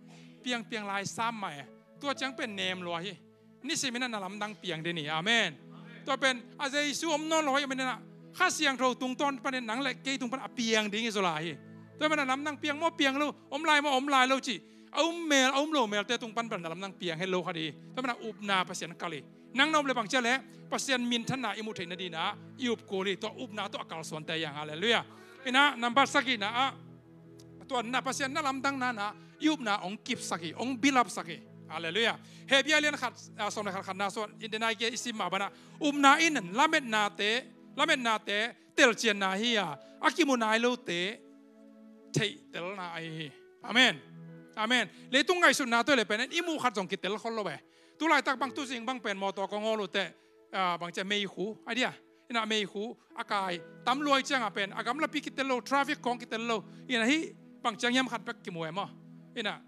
Piang, piang lai sam mah e. Tua ciang pen nem lua hi. Nisim inah na lamdang piang den hi. Amen. Tua pen a Jesu om nawn lo ahih manin ah Kha Siangtho tungtawn panin nang le kei tung pan a piang ding hi zaw lai hi. Tua ahih manin na lamdang piang maw piang lo, om lai maw om lai lo cih, a um mel, a um lo melte tung pan bel na lamdang piang het lo kha ding hi. Tua ahih manin ah upna Pasian kal hi. Nang na up leh bang ci a leh Pasian minthanna i muh theih nading ah i up kul hi. Tua upna tawh a kalsuante hi hang. Halleluiah. Inah nambat sagihna ah, tua na Pasian na lamdangna na i upna hong kipsak hi, hong build up sak hi. Halleluiah. Hebru a lian khat, ah, sawm le khat, khatna sungah, in the night i sim mah banah, upna in lametnate, lametnate telcianna hi a, a kimu nai lote theihtelna ahi hi. Amen. Amen. Leitung ngaihsutna tawh le pen i muh khat zong kitel khol lo ve. Tulaitak bang tuzing bang pen mawtaw kong hawl uh teh, ah, bang ci a, meikhu, a dia, inah meikhu a kai tam lua ahih ciangah pen a gamlapi kitel lo, traffic khawng kitel lo, inah hih bang ciang hiam khat bek kimu e maw? Inah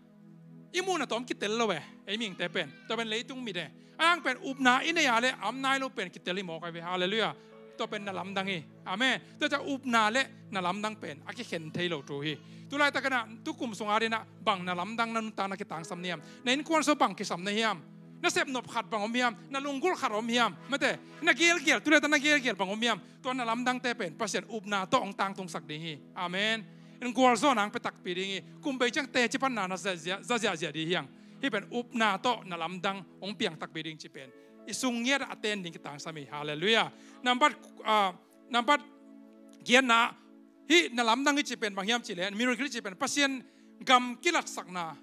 i muhna tawm kitel lo e, ei mihingte pen. Tua pen leitung mit e. A hang pen upna i nei a leh a om nai lo pen kitel hi mawk ahi ve. Halleluiah. Tua pen na lamdang hi. Amen. Tua ciang upna le na lamdang pen a kikhen thei lo thu hi. Tulaitak inah tukum sung ading inah bang na lamdang, na nuntakna kitangsam na hiam? Na innkuan sung bang kisam na hiam? Na sepnop khat bang om hiam? Na lunggulh khat om hiam? Mate, na gelgel, tulaitak na gelgel bang om hiam? Tua na lamdangte pen Pasian upna tawh hong tangtungsak ding hi. Amen. In gualzawhna hong pia takpi ding hi. Kum bei ciang teci panna na za ziahziah ding hi hang. Hih pen upna tawh na lamdang hong piang takpi ding cih pen i sung ngiat ah a ten ding kitangsam hi. Halleluiah. Nambat, ah, nambat giatna, hih na lamdang i cih pen bang hiam cih leh, miracle i cih pen Pasian gam kilatsakna.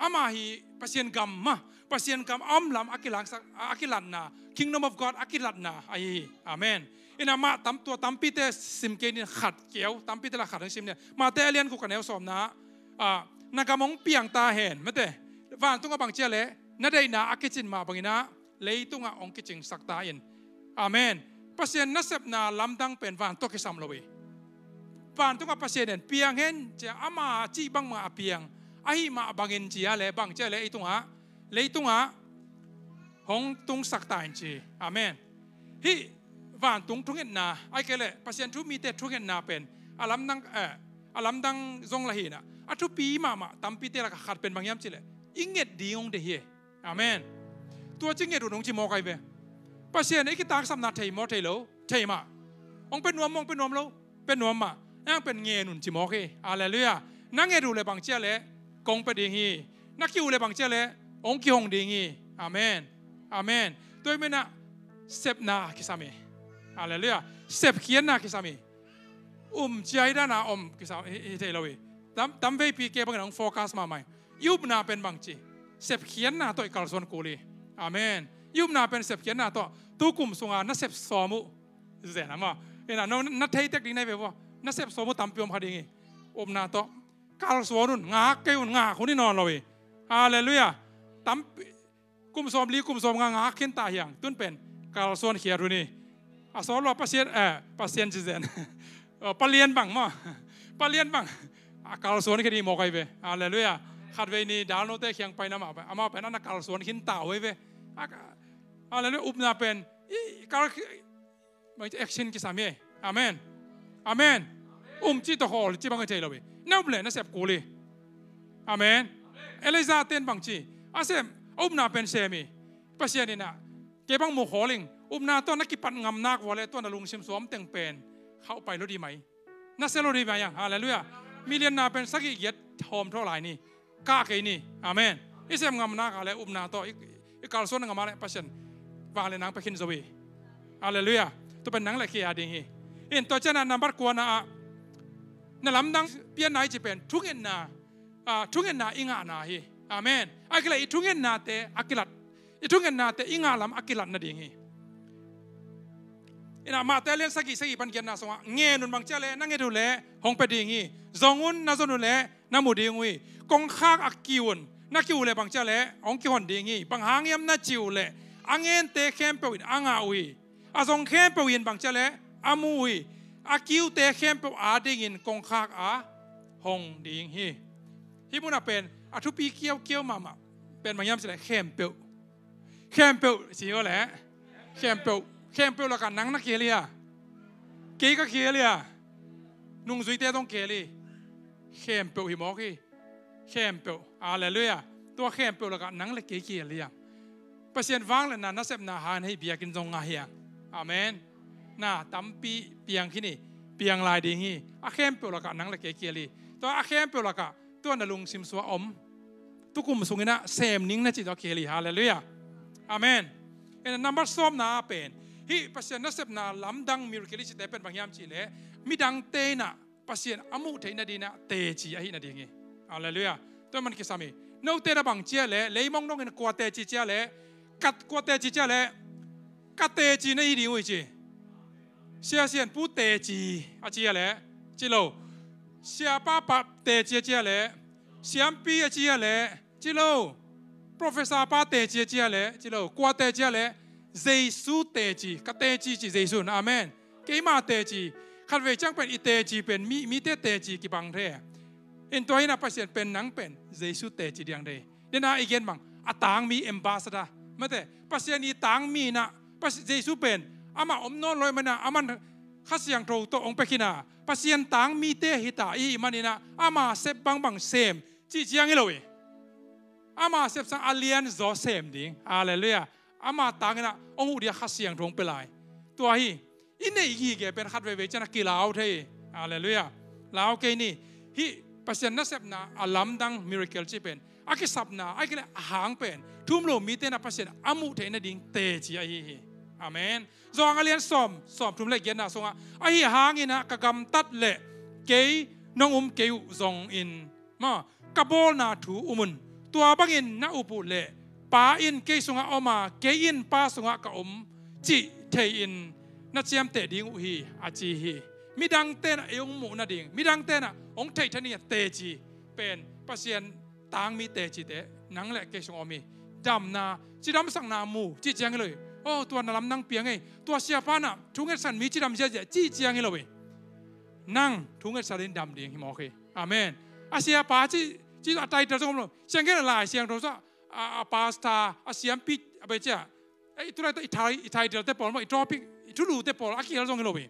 Amah hi Pasian gam mah, Pasian gam a om lam a kilangsak, a kilatna, Kingdom of God a kilatna ahi hi. Amen. Inah mah tam, tua tampite sim kei ning, khat kiau, tampite la khat hong sim ning. Mate a lian guk a neu sawmna, ah, na gam hong piang ta hen, mate. Vantungah bang ci a leh na deihna a kicin mah bangin ah leitungah hong kicingsak ta in. Amen. Pasian nasepna lamdang pen van tawh kisam lo hi. Vantungah Pasian in piang hen ci a, ama cih bangmah a piang, ahih mah bangin ci a leh, bang ci a leh, ei tungah, leitungah hong tungsak ta in ci. Amen. Hih vantung thungetna, ahih kei leh Pasian thu mite thungetna pen a lamdang, eh, a lamdang zong la hi inah, a thupi mahmah tampite lakah khat pen bang hiam cih leh i nget ding hong deih hi. Amen. Tua ci nget un hong ci mawk ahi ve. Pasian in i kitangsapna thei maw, thei lo? Thei mah. Hong pia nuam maw, hong pia nuam lo? Pia nuam mah. Nang pen ngen un ci mawk hi. Halleluiah. Na nget uh leh bang ci a leh kong pia ding hi. Na kiu leh bang ci a leh hong kihong ding hi. Amen. Amen. Tua ahih manin ah sepna kisam hi. Halleluiah. Sepkhiatna kisam hi. Um cia hi dan a om kisam hi, hi thei lo hi. Tam, tamveipi kei bangin hong focus mahmah hi. I upna pen bangci, sepkhiatna tawh i kalsuan kul hi. Amen. I upna pen sepkhiatna tawh. Tu kum sunga na sep sawm uh. Zen a maw. Ina, no, na thei tek ding na hi ve vua. Na sep sawm uh tampi om kha ding hi. Upna tawh kalsuan un, ngak kei un, ngak hun hi nawn lo hi. Halleluiah. Tampi, kum sawmli, kum sawmnga ngak khin ta hi hang. Tun pen kalsuan khiat hun hi. A sawt lo a Pasian, eh, Pasian ci zen. Oh, palian bang maw. Palian bang. A kalsuan khin hi mawk ahi ve. Halleluiah. Khatvei ni dalnote kiang paina amau pen, amau pen a na kalsuan khin ta uh ahi ve. A ka-, halleluiah. Upna pen i, i kal, bang ci, action kisam hi. Amen. Amen. Um ci tawh khawl ci bang hi thei lo hi. Na up leh na sep kul hi. Amen. Elijah ten bangci, a sem, a upna pen sem hi. Pasian in ah, kei bang mu khawl ing. Upna tawh na kipat ngam nak vua leh tua na lungsim sua om teng pen khauh pai lo ding mai. Na sia lo ding mai ang. Halleluiah. Million na pen sagih giat hawm thawh lai ni. Kah kei ni. Amen. I sem ngam nak a leh upna tawh i, i kalsuan ngam a leh Pasian vangliatna pia khin zo hi. Halleluiah. Tua pen nang leh kei a ding hi. In tua ciang a number kuana ah, na lamdang pianna i ci pen thungetna, ah, thungetna i ngahna hi. Amen. A kileh i thungetnate a kilat, i thungetnate i ngah lam a kilat nading hi. Ina, Matthai a lian sagih, sagih pan giatna sungah, ngen un, bang ci a leh na nget uh leh hong pia ding hi. Zong un, na zon uh leh na mu ding uh hi. Kongkhak a kiu un, na kiu uh leh bang ci a leh hong kihon ding hi. Bang hang hiam na cih uh leh, a ngente khempeuh in a ngah uh hi. A zong khempeuh in bang ci a leh a mu uh hi. A kiute khempeuh adingin kongkhak a hong ding hi. Hih munah pen a thupi kiaukiau mahmah pen bang hiam cih leh khempeuh. Khempeuh ci uh leh, khempeuh, khempeuh lakah nang na kihel hi a? Kei ka kihel hi a? Nungzuite zong kihel hi. Khempeuh hi mawk hi. Khempeuh. Halleluiah. Tua khempeuh lakah nang leh kei kihel hi a? Pasian vangliatna nasepna hang in hih biakinn zong ngah hi a? Amen. Na tampi piang khin hi, piang lai ding hi. A khempeuh lakah nang leh kei kihel hi. Tua a khempeuh lakah tua na lungsim sua om, tukum sungin ah sem ning na cih tawh kihel hi. Halleluiah. Amen. And number sawmna ah pen, hih Pasian nasepna lamdang miracle i cihte pen bang hiam cih leh, midangte in ah Pasian a muh theih nadingin ah teci ahih nading hi. Halleluiah. Tua man kisam hi. Note na bang ci a leh, leimong dongin kua teci ci a leh, ka, kua teci ci a leh, ka teci na hi ding uh hi ci. Sia Sian Pu teci a ci a leh, ci lo. Siapa pa teci a ci a leh, siampi a ci a leh, ci lo. Professor pa teci a ci a leh, ci lo. Kua teci a leh, Jesu teci, ka teci ci Jesu in. Amen. Keima teci, khatvei ciang pen i teci pen, mi, mite teci kibang thei. In tua hi in ah Pasian pen nang pen Jesu teci ding thei. Tua hi in ah i gen bang, a tangmi ambassador. Mate, Pasian i tangmi in ah, Pas-, Jesu pen amah om nawn lo ahih manin ah, aman Kha Siangtho tawh hong pia khin a, Pasian tangmite hi ta i hih manin ah, ama sep bangbang sem cih ciang hi lo hi. Ama sep sang a lianzaw sem ding. Halleluiah. Ama tangin ah hong huh ding a Kha Siangtho hong pia lai. Tua hi. I neih gige pen khat veivei ciang a kilau thei hi. Halleluiah. Lau kei ni. Hih Pasian nasepna a lamdang miracle cih pen, a kisapna, ahih kei leh a hang pen, thu um lo mite in ah Pasian a muh theih nading teci ahi hi. Amen. Johan a lian sawm, sawmthum leh giatna sungah, ahi hangin ah ka gamtat leh kei nong um kei uh zongin, maw, ka bawlna thu um un. Tua bangin na up uh leh Pa in kei sungah om a, kei in Pa sungah ka om cih thei-in na ciamteh ding uh hi, a ci hi. Midangte in ah ei hong muh nading, midangte in ah hong theih theih nading a teci pen Pasian tangmi tecite nang leh kei sungah om hi. Damna, cidamsakna mu cih ciang hi lo hi. Oh, tua na lamdang piang ei. Tua siapa in ah thu ngetsan mi cidam ziahziah cih ciang hi lo hi. Nang thu ngetsan in dam ding hi mawk hi. Amen. A siapa ci, ci a title zong om lo. Siang gen a Lai Siangtho sungah, a, a pastor, a siampi, a bang ci a, ei, tu laitak i thai, i title te pawl maw, i topic, i thulute pawl a kihel zong hi lo hi.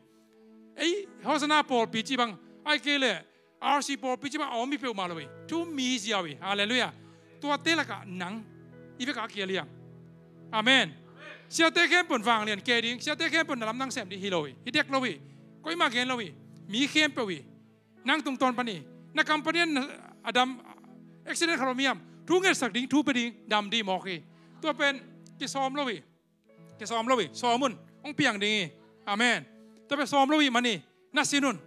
Ei, Hosanna pawlpi ci bang, ahih kei leh R C pawlpi ci bang a om hi peuhmah lo hi. Thu um mi hi ziau hi. Halleluiah. Tuate lakah nang i vekah a kihel hi hang. Amen. Siate khempeuh in vanglian kei ding, siate khempeuh in na lamdang sem ding hi lo hi. Hi dek lo hi. Koimah gen lo hi. Mi khempeuh hi. Nang tungtawn pan hi. Na company in a dam, accident khat om hiam, thu ngetsak ding, thu pia ding, dam ding mawk hi. Tua pen kisawm lo hi. Kisawm lo hi. Sawm un, hong piang ding hi. Amen. Tua pen sawm lo hi man hi. Na sin un.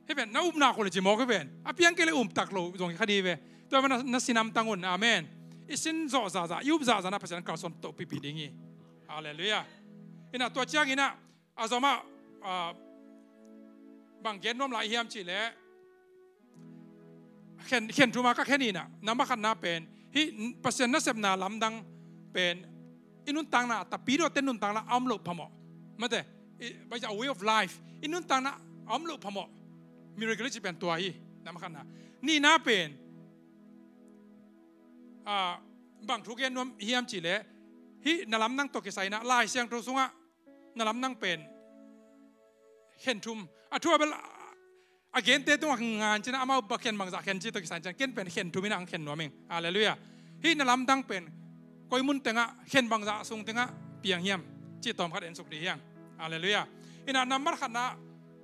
Hih pen na upna khol hi ci mawk hih pen. A piang kei leh um tak lo zong hi kha ding hi ve. Tua pen na, na sin hamtang un. Amen. I sin zawh zahzah, i up zahzah na Pasian kalsuan toh pipi ding hi. Halleluiah. Inah tua cianginah a zomah, ah, bang gen nuam lai hiam cihleh, khen, khen thuma ka khen inah, na makhatna pen hih Pasian nasepna lamdang pen i nuntakna, tapidawte nuntakna a om loh phamawh. Mate, i, a way of life, i nuntakna a om loh phamawh. Miracle i cih pen tua hi, na makhatna. Nihna pen, ah, bang thu gen nuam hiam cihleh, hih na lamdang tawh kisai inah Lai Siangtho sungah na lamdang pen khen thum. A thu a bel a gente tungah ngan cinah amau bang khen bangzah khen ci tawh kisai cinah ken pen khen thum inah ang khen nuam ing. Halleluiah. Hih na lamdang pen koi mun tengah, khen bangzah sung tengah piang hiam cih tawmkhat ensuk ding hi hang. Halleluiah. Inah nambat khatna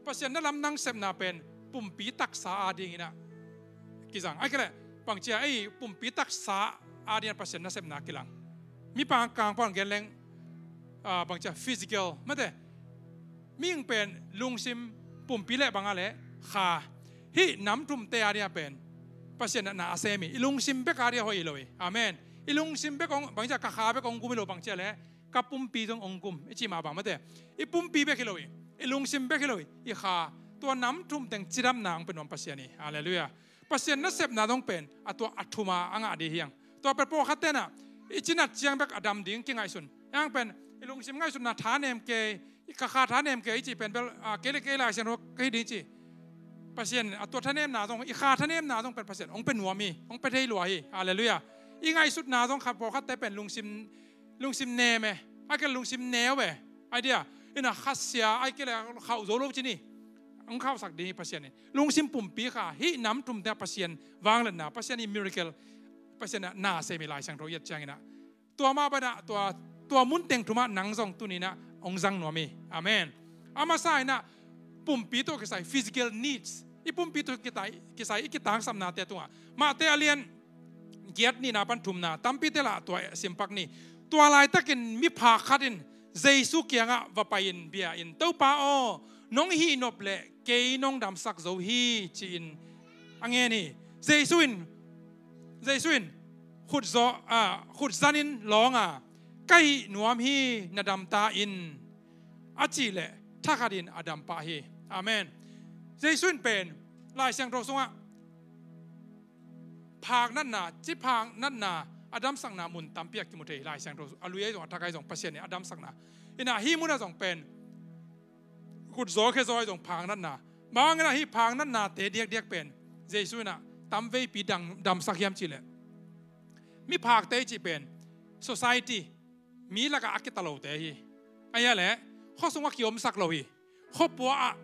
Pasian na lamdang sepna pen pumpi taksa adinginah kizang. Ahih kei leh bangci a, ei, pumpi taksa adinginah Pasian nasepna kilang. Mi pang kang pang gen leng, ah, bangci a, physical, mate. Mihing pen lungsim, pumpi le bang a le kha. Hih nam thumte adinga pen Pasian na a sem hi. I lungsim bek adinga hoih hi lo hi. Amen. I lungsim bek hong, bangci a, ka kha bek hong gum hi lo, bangci a le ka pumpi zong hong gum i cih mah bang, mate. I pumpi bek hi lo hi. I lungsim bek hi lo hi. I kha. Tua nam thum teng cidamna hong pia nuam Pasian hi. Halleluiah. Pasian nasepna zong pen a tua a thuma a ngah ding hi hang. Tua pen pawlkhat tenah i cinat ciang bek a dam ding kingaihsun. Hih hang pen i lungsim ngaihsutna thanem kei, i ka kha thanem kei i cih pen bel, ah, kei le kei Lai Siangtho ka hi ding ci. Pasian a tua thanemna zong, i kha thanemna zong pen Pasian hong pia nuam hi, hong pia thei lua hi. Halleluiah. I ngaihsutna zong khat, pawlkhatte pen lungsim, lungsim nem e, ahih kei leh lungsim neu e. Ai dia, inah khasia, ahih kei leh khauh zo lo ci ni. Hong khauhsak ding hi Pasian in. Lungsim pumpi kha, hih nam thumte ah Pasian vangliatna, Pasian i miracle, Pasian na sem hi Lai Siangtho i et cianginah. Tua mah banah, tua, tua mun teng thumah nang zong tuninah hong zang nuam hi. Amen. A masa inah pumpi tawh kisai, physical needs. I pumpi tawh kisai, kisai i kitangsapnate tungah. Matthai a lian giat nihna pan thumna, tampite lah tua simpak ni. Tua laitakin miphak khat in Jesu kiangah va pai-in bia in, "Topa aw, nong hih nop leh kei nong damsak zo hi," ci-in a ngen hi. Jesu in, Jesu in khut zaw, ah, khut zanin lawng a, "Ka hih nuam hi, na dam ta in," a cih leh thakhatin a dam pah hi. Amen. Jesu in pen Lai Siangtho sungah phak natna, ci phak natna a damsakna mun tampi a kimu thei hi. Lai Siangtho a lui ahi zong, a thak ahi zong, Pasian in a damsakna. Inah hih munah zong pen khut zaw khe zaw ahi zong phak natna. Bang hang inah hih phak natnate diakdiak pen Jesu inah tamveipi dam, damsak hiam cihleh, miphakte i cih pen society, mi lakah a kita lote hi. Ahih leh khuasung a kiomsak lo hi. Khuapua ah,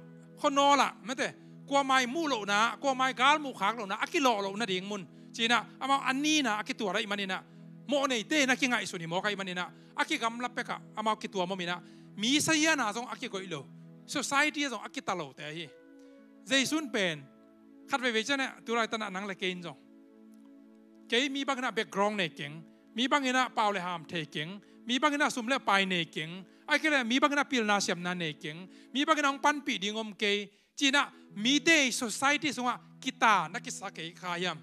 khuanawl ah, mate, kuamah i muh lohna, kuamah i galmuh khak lohna a kilawh loh nading mun, ci-inah amau a nina a kituat ahih maninah, mawhneite in a kingaihsun hi mawk ahih maninah, a kigamla pekah amau kituam om inah, mi sahiana zong a kigoih lo, society ah zong a kita lote hi. Jesu in pen khat veivei cianah, tu laitanah nang le kei in zong, kei mi banginah background nei keng, mi banginah pau le ham thei keng, mi banginah sum le pai nei keng, ahih kei leh mi banginah pilna siamna nei keng, mi banginah hong panpih ding om kei, ci-inah mite i society sungah kita na kisa kei kha hiam?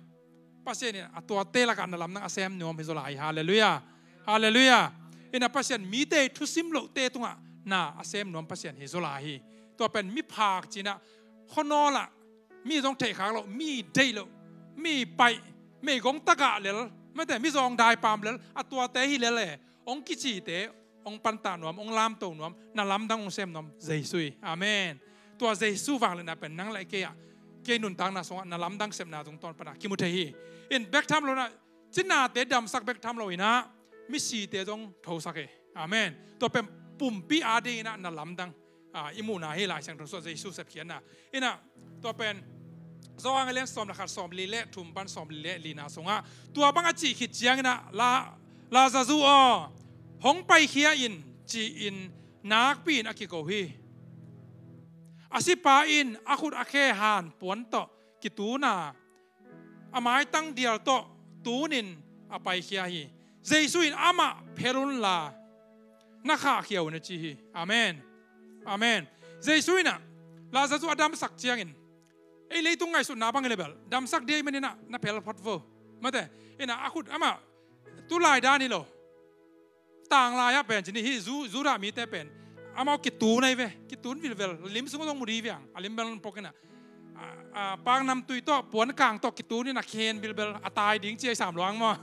Pasian in a tuate lakah na lamdang a sem nuam hi zaw lai hi. Halleluiah. Halleluiah. Inah Pasian mite i thusim lohte tungah na a sem nuam Pasian hi zaw lai hi. Tua pen miphak ci-inah, khuanawl ah, mi zong theihkhak loh, mi deih loh, mi paih, meigong tagah lel, mate, mizawng daipam lel, a tuate hi lel e, hong kicite hong pantah nuam, hong lamto nuam, na lamdang hong sem nuam Jesu hi. Amen. Tua Jesu vangliatna pen nang le kei ah, kei nuntakna sungah na lamdang sepna tungtawn panah kimu thei hi. In bek tham lo inah, cinate damsak bek tham lo inah, misite zong thosak hi. Amen. Tua pen pumpi adinginah na lamdang, ah, i muhna hi. Lai Siangtho sungah Jesu sepkhiatna. Inah tua pen Johan a lian sawm le khat, sawmli le thum pan sawmli le lina sungah, tua bang a cih khit cianginah, La, Lazarus aw, Hong paikhia in, ci-in nakpi-in a kiko hi. A sipa in a khut a khe han puan tawh kitun a, a maitang dial tawh tunin a paikhia hi. Jesu in amah phel unla na khahkhia un a ci hi. Amen. Amen. Jesu in ah Lazarus a damsak ciangin ei leitung ngaihsutna bang hi le bel damsak dia i manin ah na phel phot vo. Mate, in ah a khut amah tulai dan hi lo. Tanglai ah pen ci ni hi, Ju-, Judah mite pen amau kitun ahi ve, kitun vilvel, lim sung zong mu di viang, a lim bel pok in ah, a, a, paknamtui tawh, puankang tawh kitun in ah khen bilbel, a tai ding ci ahi sam luang maw.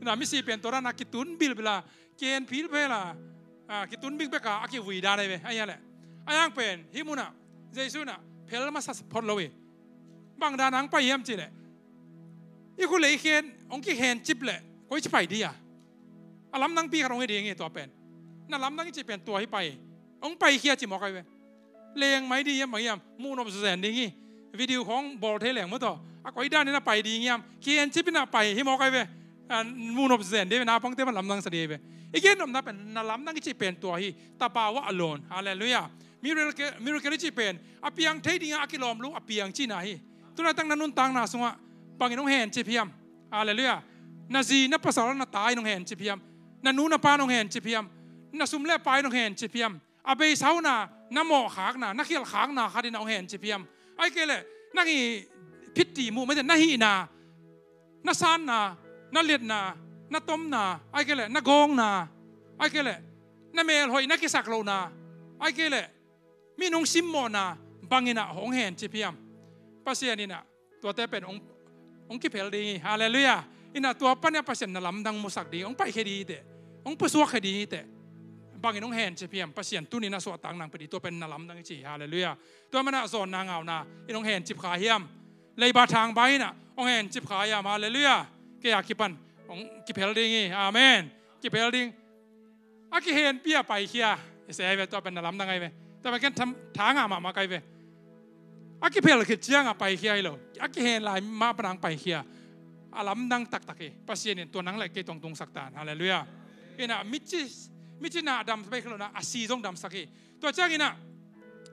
In ah misi pen tua dan a kitun bilbel a, khen philphel a, a, kitun bikbek a, a kivui dan ahi ve, ahi a leh. A yang pen hih mun ah Jesu in ah phel masa phot lo hi. Bang dan a hong pai hiam cih leh, i khut le i khen hong kikhen cip leh koi ci pai di a, a lamdangpi khat hong hi ding hi tua pen. Na lamdang i cih pen tua hi pai. Hong paikhia ci mawk ahi ve. Leng mai di hiam bang hiam, muhnop zen ding hi. Video khawng bawl thei leng maw taw, a koi dan in a pai ding hiam, kikhen cip in a pai hi mawk ahi ve. A, muhnop zen di ve, naupangte pan lamdang sa di ahi ve. I gen nopna pen na lamdang i cih pen tua hi. Tapa uh ah a lawn. Halleluiah. Miracle, miracle i cih pen a piang thei dingah a kilawm lo a piang cihna hi. Tunaitak na nuntakna sungah bangin hong hencip hiam? Halleluiah. Na zi, na pasal, na ta in hong hencip hiam? Na nu na pa in hong hencip hiam? Na sum le pai in hong hencip hiam? A beisa uh na, na mawhkhakna, na khialhkhakna khat in hong hencip hiam? Ahih kei leh nang i phit ding uh, mate, na hihna, na sanna, na liatna, na tomna, ahih kei leh na gawngna, ahih kei leh na melhoih, na kisak lohna, ahih kei leh mi in hong simmawhna bangin ah hong hencip hiam? Pasian in ah tuate pen hong, hong kiphel ding hi. Halleluiah. In ah tua pan in ah Pasian na lamdang musak ding, hong paikhia ding hi teh, hong pusuakkhia ding hi teh, bangin hong hencip hiam? Pasian tuni in ah suahtak nang pia ding, tua pen na lamdang i ci hi. Halleluiah. Tua manin ah zawnna ngauna in hong hencip kha hiam? Leiba thangba in ah hong hencip kha hiam? Halleluiah. Kei a kipan hong kiphel ding hi. Amen. Kiphel ding. A kihenpih a paikhia. I se ahi ve, tua pen na lamdang ahi ve. Tua pen ken tham, tha ngah mahmah ka hi ve. A kiphel khit ciang a paikhia hi lo, a kihen lai mah pan a hong paikhia. A lamdang taktak hi. Pasian in tua nang le kei tungah tungsak ta hen. Halleluiah. In ah mici, mici na dam pai khia lo in ah, a si zong damsak hi. Tua ciangin ah,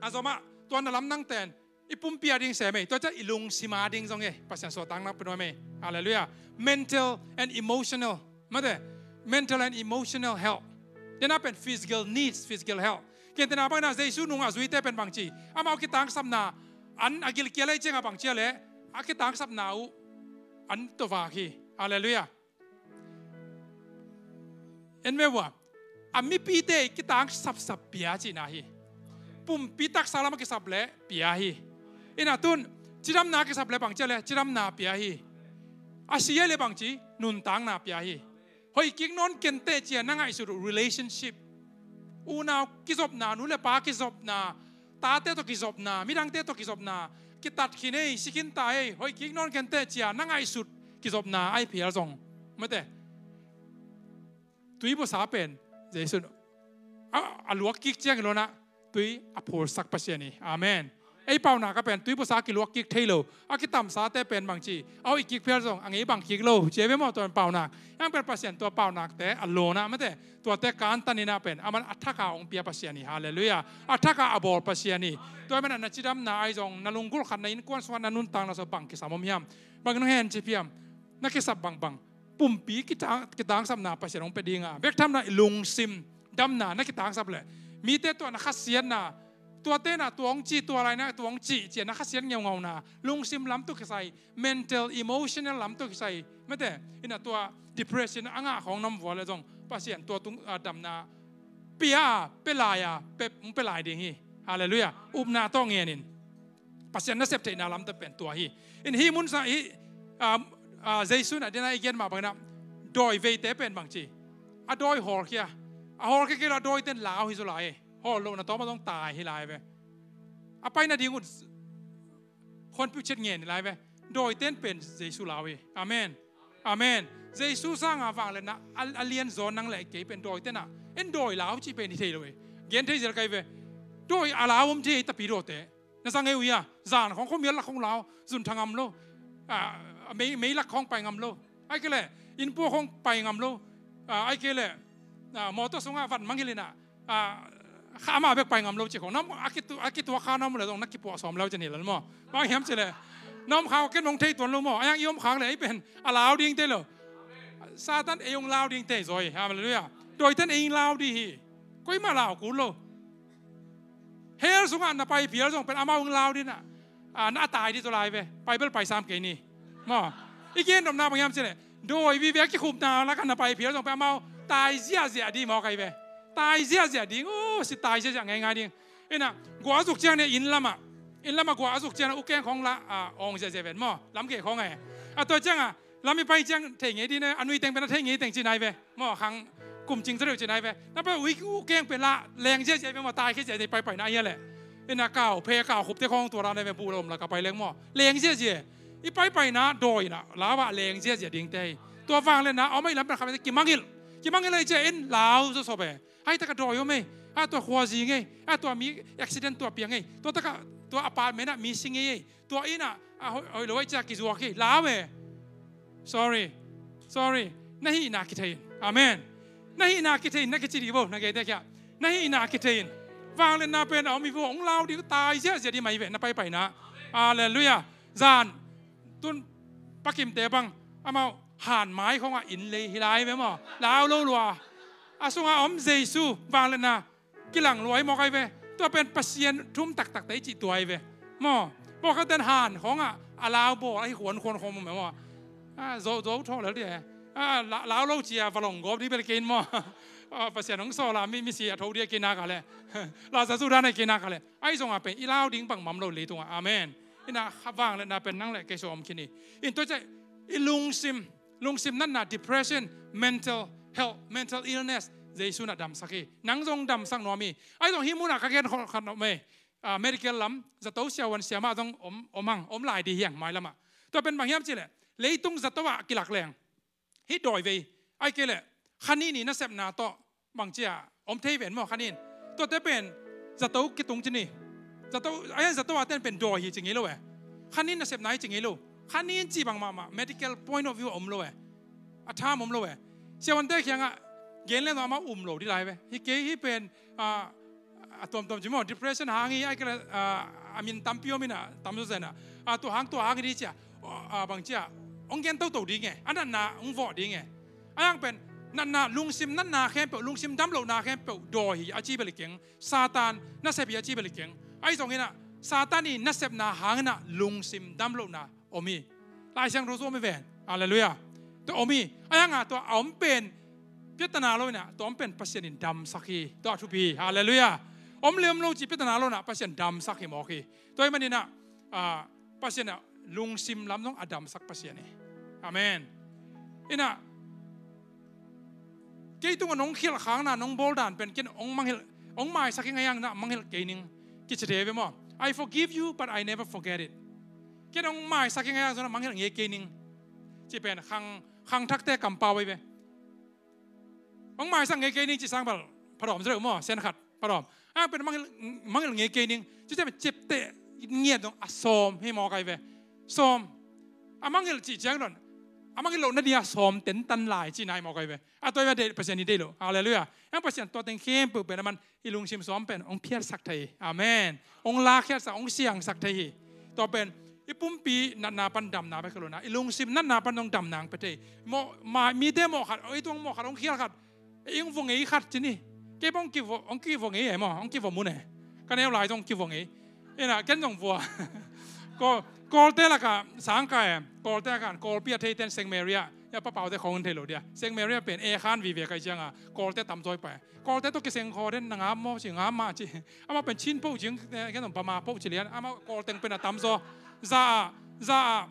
a zom ah, tua na lamdangte in i pumpi a ding sem ei, tua ciang i lungsim a ding zong ei, Pasian suahtakna pia nuam ei. Halleluiah. Mental and emotional, mate, mental and emotional health. Tua na pen physical needs, physical health. Gentehna bangin ah Jesu nung a zuite pen bang ci, amau kitangsapna an a gilkial ahih ciangin bang ci a leh, a kitangsapna uh an tawh vak hi. Halleluiah. En ve ua, a mipite kitangsapsap pia cihna hi. Pumpi taksa lam a kisap leh pia hi. In ah tun, cidamna a kisap leh bang ci a leh, cidamna pia hi. A si a leh bang ci, nuntakna pia hi. Hoih kik nawn kenteh ci a na ngaihsut uh relationship, unau kizopna, nu le pa kizopna, tate tawh kizopna, midangte tawh kizopna, kitat khin ei, si khin ta ei, hoih kik nawn kenteh ci a na ngaihsut kizopna ahi phial zong, mate, tui buasa pen Jesu in a, a luak kik ciang hi lo in ah, tui a phulsak Pasian hi. Amen. Ei paunak ah pen tui buasa kiluak kik thei lo, a kitamsate pen bang ci, a hoih kik phial zong a ngei bang kik lo, ci a ve maw, tua pen paunak. Hiang pen Pasian tua paunakte a lawn ah, mate, tuate kantan in ah pen aman a thak a hong pia Pasian hi. Halleluiah. A thak a a bawl Pasian hi. Tua manin ah na cidamna ahi zong, na lunggulh khat, na innkuan sungah, na nuntakna sungah bang kisam om hiam? Bangin hong hencip hiam? Na kisap bangbang pumpi kitang, kitangsapna Pasian hong pia ding a, bek tham in ah i lungsim damna na kitangsap leh, mite tawh na khasiatna, tuate in ah tua hong ci, tua lai in ah tua hong ci, ci a na khasiat ngeungauna, lungsim lam tawh kisai, mental, emotional lam tawh kisai, mate, in ah tua depression a ngah khawng na om vua leh zong Pasian tua tung, ah, damna pia, pia lai a, pia, pia lai ding hi. Halleluiah. Upna tawh ngen in. Pasian nasep theihna lamte pen tua hi. In hih mun sungah hih, ah, ah, Jesu in ah, den a i gen mah bangin ah, dawi veite pen bang ci, a dawi hawlkhia. A hawlkhia kei lo a dawite in lau hi zaw lai. Hawl lohna tawm ah zong tai hi lai ve. A pai nading uh khuanpih ciat ngen hi lai ve. Dawite in pen Jesu lau hi. Amen. Amen. Jesu sanga vangliatna a, a lianzaw nang le kei pen dawite in ah, en dawi lau cih pen hi thei lo hi. Gen thei zel ka hi ve. Dawi a lau om thei hi tapi dawte. Na za ngei uh hia? Zan khawng khuamial lak khawng lau, zun tha ngam lo. Ah, mei, mei lak khawng pai ngam lo. Ahih kei leh innpua khawng pai ngam lo. Ah, ahih kei leh Ah, mawtaw sungah van mangngilh in ah, ah, kha amah bek pai ngam lo cih khawng. Na om a kitu-, a kituak kha na om leh zong na kipuah sawm lo cih ni lel maw. Bang hiam cih leh na om kha ken mong thei tuan lo maw. A hiang i om khak leh ei pen a lau ding tei lo. Satan ei hong lau ding tei zaw hi. Halleluiah. Dawiten ei hong lau ding hi. Koimah lau kul lo. Hell sungah na pai phial zong pen amau hong lau ding ah, ah, na a tai ding zaw lai ve. Pai bel pai sam kei ni. Maw. I gen domna bang hiam cih leh dawi vive a kikhupna lakah na pai phial zong pen amau tai ziahziah ding maw kai ve. Tai ziahziah ding. Uh, si tai ziahziah ngeingai ding. Ina, guah a zuk ciang ne inn lamah. Inn lamah guah a zuk ciang ne ukeng khawng la, ah, awng ziahziah ven maw. Lam kei khawng e. A tua ciang a, lam i pai ciang thei ngei ding ne, a nui teng pen a thei ngei teng ci nai ve. Maw, khang kum cing ca deuh ci nai ve. Na pai ui, ukeng pen la leng ziahziah ve maw, tai khia ziahziah i paipaina ahi a leh. Ina kau, phe kau, khupte khawng tua la ne ve, buh lom la ka pai leng maw. Leng ziahziah. I paipaina dawi in ah, lau ah leng ziahziah ding tei. Tua vangliatna, a om a i lam pen kha pen kimangngilh. Kimangngilh a i ciah in lau zawsop e. Hai taka dawi om ei. A tua khuazi ngei. A tua mi accident tua piang ei. Tua taka tua apartment ah mi si ngei ei. Tua inn ah, a hoi, hoi lo a i ciah kizuak hi. Lau e. Sorry. Sorry. Na hihna kithei in. Amen. Na hihna kithei in, na kici dih vo, na geite kiah. Na hihna kithei in. Vangliatna pen a om hi vo, hong lau ding tai ziahziah ding mah hi ve, na paipaina. Halleluiah. Zan, tun, pakimte bang, amau, han mai khawngah inn lei hi lai ve maw. Lau lo lua. A sungah om Jesu, vangliatna, kilang luai maw kai ve. Tua pen Pasian thum taktak tei cih tua hi ve. Maw, maw khaten han khawngah a lau bawl ahi khuankhuan khawng maw maw. Ah, zo, zo thaw lel dih e. Ah, la-, lau lo cia va long gawp dih bel kein maw. Ah, Pasian hong sawl a mi, misi a tho dih a kein nak a leh. Lazarus dan a kein nak a leh. Ahi zongah pen i lau ding bang mam lo leitungah. Amen. Ina kha vangliatna pen nang le kei sawm khin hi. In tua ciah i lungsim, lungsim natna, depression, mental health, mental illness, Jesu in ah damsak hi. Nang zong damsak nuam hi. Ahi zong hih munah ka gen khat om e. Ah, medical lam, zato siavuan siamah zong om, om hang, om lai dih hiang mailamah. Tua pen bang hiam cih leh, leitung zato ah kilak leng. Hih dawi vei. Ahih kei leh, khanin i nasepna tawh, bang cia, om thei ven maw khanin. Tuate pen, zato kitung ci ni. Zato, a hian zato a ten pen dawi hi ci ngei lo e. Khanin nasepna hi ci ngei lo. Khanin cih bang mahmah, medical point of view om lo e. A tham om lo e. Siavuante kiangah, gen leng amau um lo dih lai ve. Hih kei hih pen, ah, a tuamtuam ci maw, depression hang hi, ahih kei leh, ah, a min tampi om in ah, tamzaw zen ah. Ah, tua hang, tua hang hi dih cia, ah, bang cia, hong gen toto ding e, a natna hong vawh ding e. A hiang pen, natna, lungsim natna khempeuh, lungsim damlohna khempeuh, dawi hi a ci bel keng, Satan nasep hi a ci bel keng. Ahi zongin ah, Satan i nasepna hangin ah, lungsim damlohna om hi. Lai Siangtho sung om hi ven. Halleluiah. Tua om hi. A hiang a tua a om pen piatana lo in ah, tua om pen Pasian in damsak hi. Tua a thupi hi. Halleluiah. Om le om lo cih piatana lo in ah, Pasian damsak hi mawk hi. Tua ahih manin ah, ah, Pasian ah lungsim lam zong a damsak Pasian hi. Amen. In ah, kei tungah nong khialh khakna, nong bawl dan pen ken hong mangngilh, hong maisak ing a hiang na mangngilh kei ning kici thei ve maw. "I forgive you, but I never forget it." Ken hong maisak ing a hiang zong na mangngilh ngei kei ning. Ci pen khang, khangthakte kampau ahi ve. Hong maisak ngei kei ning ci sang bel phadawm zaw deuh maw, sen khat phadawm. A pen mangngilh, mangngilh ngei kei ning. Ci ciang pen ciapteh ngiat zong a sawm hi maw kai ve. Sawm. A mangngilh cih ciang don. A mangngilh loh nading a sawm tentan lai ci nai maw kai ve. A tua hi ve, deih, Pasian i deih loh. Halleluiah. Hiang Pasian tua teng khempeuh pen a man i lungsim sawm pen hong phiatsak thei hi. Amen. Hong lakkhiatsak, hong siangsak thei hi. Tua pen i pumpi natna pan damna bek hi lo in ah, i lungsim natna pan zong damna hong pia thei hi. Mawh, ma, mite mawh khat, ei tung mawh khat, hong khial khat, ei hong vua ngei khat ci ni. Kei bang hong kivua, hong kivua ngei e maw, hong kivua mun e. Ka neu lai zong kivua ngei. In ah, ken zong vua. Kawl, Kawlte lakah sang kai e. Kawlte lakah, Kawlpi a theiten Saint Mary ah, a papaute khawng in thei lo dia. Saint Mary ah pen e khan vive kai ciang a, Kawlte tamzaw hi pah e. Kawlte tawh kiseng khaw den, na ngap maw ci, ngap mah ci. Amah pen Chin poh cing, eh, ken zong Bama poh ci lian. Amah Kawl teng pen a tamzaw. Za ah, za ah.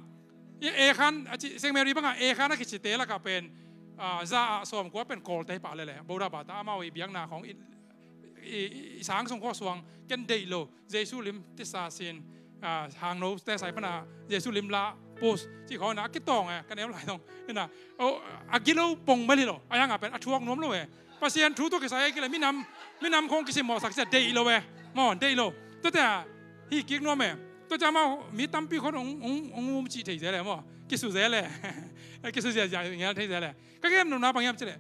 E, e khan, a ci, Saint Mary bangah e khan a kicite lakah pen, ah, za ah sawmkua pen Kawlte hi pah lel e. Boda bata amau i biakna khawng i, i, i sang sung khawng suang, ken deih lo, Jesu lim tisa sin, ah, hangno te sai pana, Jesu lim la, pus, ci khawng na, a kitawng e, ka neu lai dong. Ina, oh, a gilo pong mel hi lo, a hiang a pen, a thuak nuam lo e. Pasian thu tawh kisai a kile, minam, minam khawng kisim mawhsak cia deih lo e. Maw, deih lo. Tuate a, hi kik nuam e. Tuate a maw, mi tampi khawng hong, hong, hong um cih thei zel e maw. Kisu zel e. Kisu ziazia ngel thei zel e. Ka gen nopna bang hiam cih leh,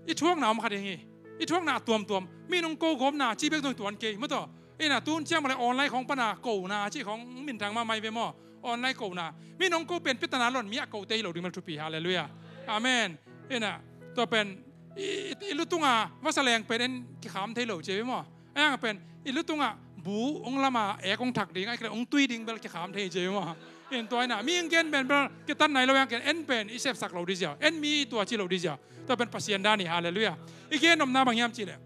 i thuakna om khat ding hi. I thuakna a tuamtuam, mi in hong ko gawpna cih bek zong i tuan kei, maw taw. Ina tun ciang mah le online khawng pana kona cih khawng minthang mahmah hi ve maw. Online kona, mi in hong ko pen piatana lon, mi a kote hi lo ding bel thupi. Halleluiah. Amen. Ina tua pen i, i, i lutunga vasa leng pen en kikham thei lo ci ve maw. A yang pen i lutunga bu hong lama ek hong thak ding, a ik le hong tui ding bel kikham thei ci ve maw. In tua ina mi hong gen pen bel kitat nai lo yang ken en pen i sepsak lo dizia, en mi tua ci lo dizia. Tua pen Pasian dan hi. Halleluiah. I gen nopna bang hiam cih leh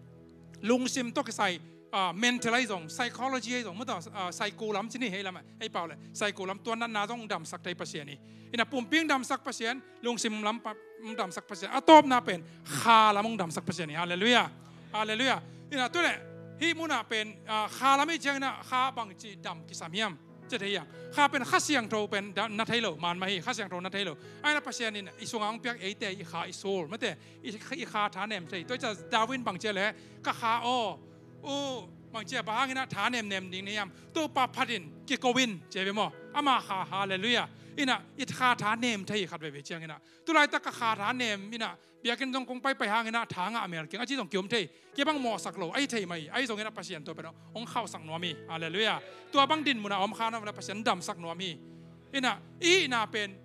lungsim tawh kisai, ah, mental ahi zong, psychology ahi zong, maw taw, ah, psycho lam ci ni hei lam, hei pau le psycho lam, tua natna zong damsak thei Pasian hi. Ina pumpi hong damsak Pasian, lungsim lam pa, hong damsak Pasian. A tawpna pen kha lam hong damsak Pasian hi. Halleluiah. Halleluiah. Ina tu le hih munah pen, ah, kha lam hi ciang ina kha bangci dam kisam hiam? Ci thei hiam? Kha pen Kha Siangtho pen da, na thei lo, man mah hi, Kha Siangtho na thei lo. A ina Pasian in i sungah hong piak eite i kha, i soul, mate, i, i kha tha nem thei. Tua i ca David bang cia le ka kha aw, u, bang cia bang hang ina tha nemnem ding na hiam? Topa phat in kiko in ci ve maw. Ama kha. Halleluiah. Ina i kha tha nem thei khat veve ciang ina. Tulaitak ka kha tha nem ina biakinn zong kong paipai hang ina tha ngah mel keng a ci zong kiom thei. Kei bang mawhsak lo ahi thei mai, ahi zong ina Pasian tua pen hong khauhsak nuam hi. Halleluiah. Tua bang din munah a om kha na ula Pasian damsak nuam hi. Ina i hihna pen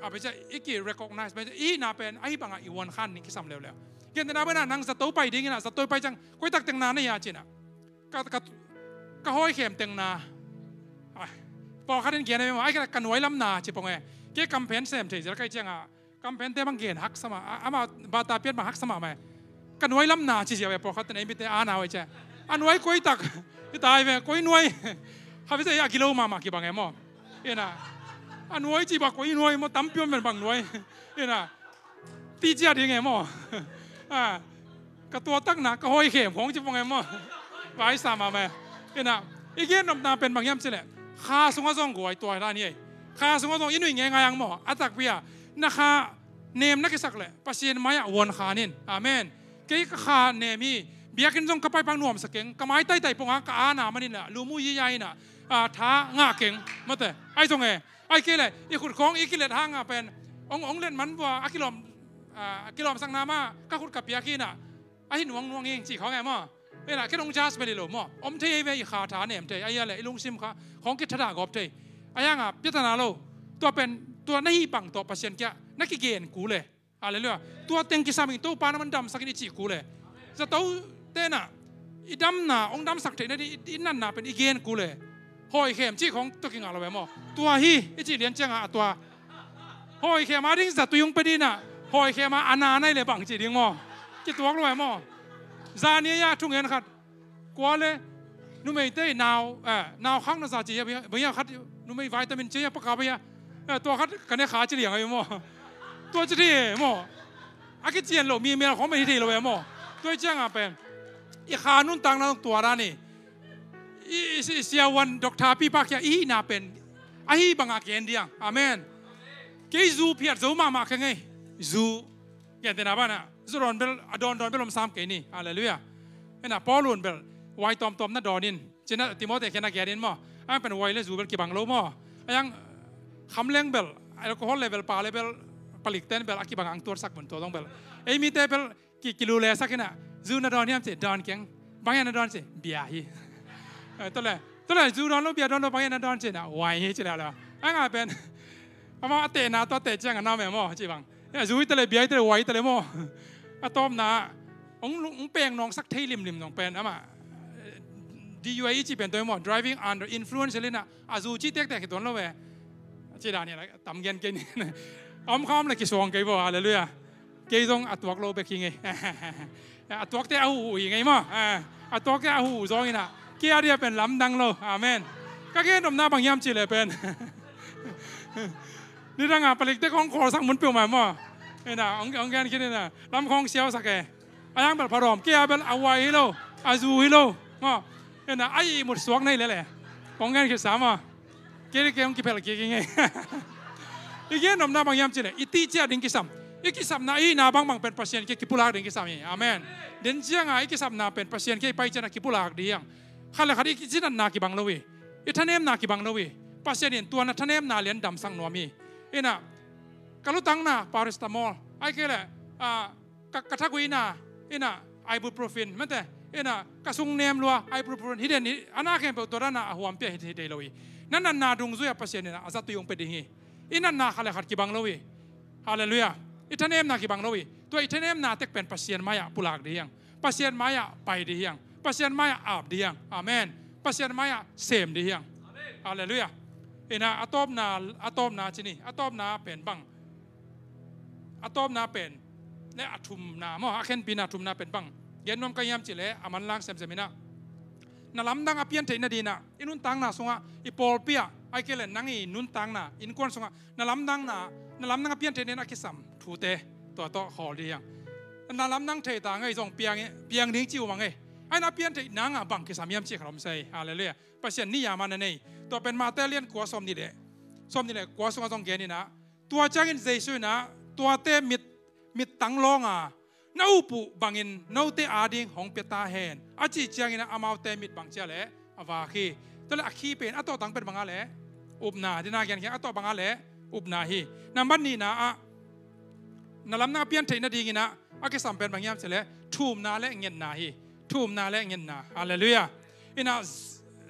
a pai cia i ki recognize pai cia i hihna pen ahi bangah i huan khan ning kisam leuleu. Gentehna bana nang zato pai ding ina, zato pai ciang koi tak tengna na hia cina. Ka, ka, ka hawi khem tengna. Ai, pawlkhat in kian a bema ai ka nuai lamna ci pong e. Kei kamphen sem thei zel kai cianga kamphente bang gen haksa mah, a, ama bata piat bang haksa mah mai. Ka nuai lamna ci zia ve, pawlkhat ten ei mite ana hoi cia. A nuai koi tak i tai ve, koi nuai. Kha ve cia a kilo mahmah kibang e maw. Ina a nuai ci bang koi nuai maw, tampi om ven bang nuai. Ina ti cia ding e maw. A, ka tua takna ka hawi khem khong ci pong e maw. Vai sa mahmah e. Ina i gen nopna pen bang hiam ci le kha sungah zong guai tua dan hi e. Kha sungah zong i nuih ngeingai ang maw. A takpi a na kha nem na kisak le Pasian mai-ah huan khan in. Amen. Kei ka kha nem hi. Biakinn zong ka pai pang nuamsa keng, ka mai taitai ponga ka ana manin ah lumu yiyai ina, a, tha ngah keng. Mate ai zong e. Ai kei le i khut khawng i kilet hanga pen ong, ong let man vua a kilawm, a, a kilawmsakna ma ka khut ka piak hi ina. A hi nuangnuang ing ci khawng e maw. Ina kei nong judge bel hi lo maw. Om thei ei ve, i kha tha nem thei. Ai a le i lungsim kha khawng kithadah gawp thei. A yanga piatana lo. Tua pen tua na hih bang tawh Pasian kia na kigen kul e. Halleluiah. Tua teng kisam in Topa na man damsak in i cih kul e. Zato tena i damna ong damsak theihna di i, i natna pen i gen kul e. Hawi khem cih khong tua kingah lo e maw. Tua hi i cih lian cianga a tua hawi khem a ding zatui ong pe dina. Hawi khem a ana nai le bang cih ding maw. Kituak lo e maw. Zani a thungen khat kua le numeite nau, eh, nau khang na za ci hia, bang hia khat numei vitamin ci hia, paka bang hia, eh, tua khat ka ne kha ci liang a hi maw. Tua ci thei e maw. A kician lo mi mel khong mei thei lo e maw. Tua i cianga pen i kha nuntakna tua dan hi. I, i, i siavuan doctor pipa kia i hihna pen ahi banga ken diang. Amen. Kei zu phiat zo mahmah keng ei. Zu Gentehna bana zu dawn bel a dawn dawn bel om sam kei ni. Halleluiah. Ena Paul un bel wai tawmtawm na dawn in cina Timote khen a gen in maw. A yang pen wai le zu bel kibang lo maw. A yang khamleng bel alcohol level pa le bel palik ten bel a kibang ang tuarsak mun tua dong bel ei mite bel ki, kilu le sak ina zu na dawn hiam ci dawn keng. Bang hiam na dawn ci bia hi. Eh, tole tole zu dawn lo bia dawn lo bang hiam na dawn ci na wai hi ci le lo. A nga pen ama a tehna tua teh ciang a nam e maw ci bang. Ya, zu hi ta le bia hi ta le wai hi ta le maw. A tawpna ong, ong peng nawngsak thei limlim zong pen ama, eh, D U I i ci pen tua hi maw, driving under influence lina a zu ci tektek hi tuan lo ve. Ci dan hi la tam gen kei ni. Om kha om le kisuang kei bo. Halleluiah. Kei zong a tuak lo bek hi ngei. A tuakte a huhu hi ngei maw. Eh, a tuakte a huhu zawng ina kei a dia pen lamdang lo. Amen. Ka gen nopna bang hiam ci le pen nidanga palikte kong khawlsak mun peuhmah maw. Ina ong, ong gen khin ina lam kong siausak e. A yang bel phadawm kei a bel a wai hi lo, a zu hi lo maw. Ina a ihmut suak nei lele kong gen khitsa maw. Kei le kei hong kiphel kik i ngei. I gen nopna bang hiam ci le i tih ciah ding kisam, i kisapna i hihna bangbang pen Pasian kei kipulak ding kisam hi. Amen. Den cianga i kisapna pen Pasian kei pai ciana kipulak ding hiang. Khat le khat i cinatna kibang lo hi. I thanemna kibang lo hi. Pasian in tua na thanemna lian damsak nuam hi. Ina ka lutangna paracetamol ai kei le, ah, ka, ka thagui ina, ina ibuprofen mate, ina ka sung nem lua ibuprofen, hih den hi, a na khempeuh tua dana a huampia hi, hi thei lo hi. Na natna dungzui a Pasian ina a zatui hong pia ding hi. I natna khat le khat kibang lo hi. Halleluiah. I thanemna kibang lo hi. Tua i thanemna tek pen Pasian mai-ah pulak ding hiang. Pasian mai-ah pai ding hiang. Pasian mai-ah ap ding hiang. Amen. Pasian mai-ah sem ding hiang. Halleluiah. Ina a tawpna, a tawpna ci ni, a tawpna pen bang? A tawpna pen le a thumna maw, a khenpina thumna pen bang? Gen nuam ka hiam cih leh a manlang semsem ina, na lamdang a pian theih nadingin ah i nuntakna sungah, i pawlpi ah, ahih kei leh nang i nuntakna innkuan sungah na lamdangna, na lamdang a pian theih nadingin a kisam thute, tua tawh khawl ding hiang. Na lamdang thei ta ngei zong piang, piang ding ci uh mah ngei. Ahi na a pian theih nang a bang kisam hiam cih khat om se hi. Halleluiah. Pasian ni a man a nei. Tua pen Mate lian kua sawmnih le, sawmnih le kua sungah zong gen ina, tua ciangin Jesu ina tuate mit, mittang lawnga, na up uh bangin note ading hong pia ta hen, a cih ciangin ah amaute mit bang ci a leh a vak hi. Tua leh a khi pen a tawhtang pen bang a leh? Upna. Dina gen khiang a tawh bang a leh? Upna hi. Nambat nihna ah na lamdang a pian theih nadingin ah a kisam pen bang hiam cih leh thumna le ngetna hi. Thumna le ngetna. Halleluiah. Ina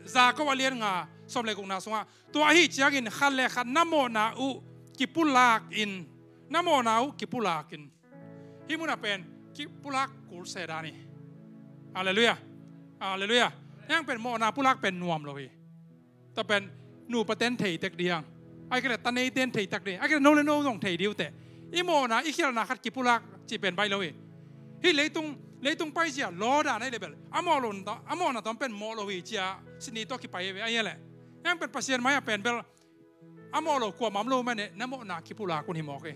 Jakob a lian nga sawm le gukna sungah, tua ahih ciangin khat le khat na mawhna uh kipulak in, na mawhna uh kipulak in. Hih munah pen kipulak kul se dan hi. Halleluiah. Halleluiah. Hiang pen mawhna pulak pen nuam lo hi. Tua pen nupa ten thei tek ding hiang. Ahih kei leh tanei ten thei tek ding. Ahih kei leh no le no zong thei ding uh teh. I mawhna, i khialhna khat kipulak cih pen baih lo hi. Hih leitung, leitung paizia lawdan ahih leh bel a mawh lo, a mawhna tawm pen mawh lo hi ci-a Sydney tawh kipai hi ve, ahih leh. Hiang pen Pasian mai-ah pen bel a mawh lo kuamah om lo mah ne, na mawhna kipulak un hi mawk hi.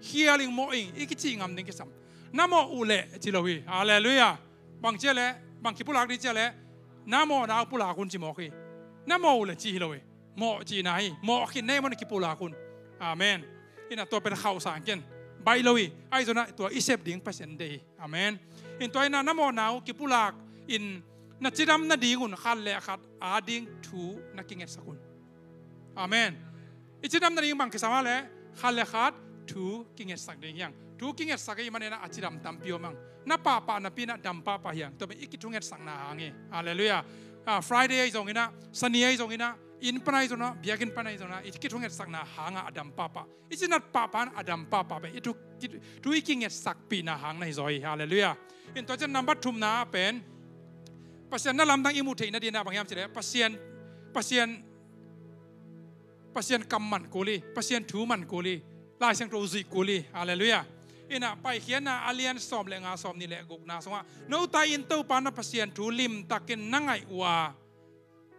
Khial ing, mawh ing, i kicih ngam ding kisam. Na mawh uh leh ci lo hi. Halleluiah. Bang ci a leh, bang kipulak ding ci a leh, na mawhna uh pulak un ci mawk hi. Na mawh uh leh ci hi lo hi. Mawh cihna hi. Mawh khit na hih mun kipulak un. Amen. Ina tua pen khauh sang ken. Baih lo hi. Ahi zongin ah tua i sep ding Pasian deih hi. Amen. In tua ina na mawhna uh kipulak in, na cidam nadingun khat le khat ading thu na kingetsak un. Amen. I cidam nading bang kisam a leh khat le khat thu kingetsak ding hiang. Thu kingetsak ahih manin ah a cidam tampi om hang. Na pahpah napi in ah dam pahpah hiang. Tua pen i kithungetsakna hang hi. Halleluiah. Ah, Friday ahi zongin ah, Sani ahi zongin ah, inn pan ahi zongin ah, biakinn pan ahi zongin ah, i kithungetsakna hangah a dam pahpah. I cinat pahpah in a dam pahpah pen i thu, thu i kingetsakpihna hang na hi zaw hi. Halleluiah. In tua ciang nambat thumna ah pen Pasian na lamdang i muh theih nadingin ah bang hiam cih leh Pasian, Pasian, Pasian kam man kul hi, Pasian thu man kul hi, Lai Siangtho zuih kul hi. Halleluiah. Ina Paikhiatna a lian sawm le nga, sawmnih le gukna sungah, note in Topa na Pasian thu limtakin na ngaih uh a,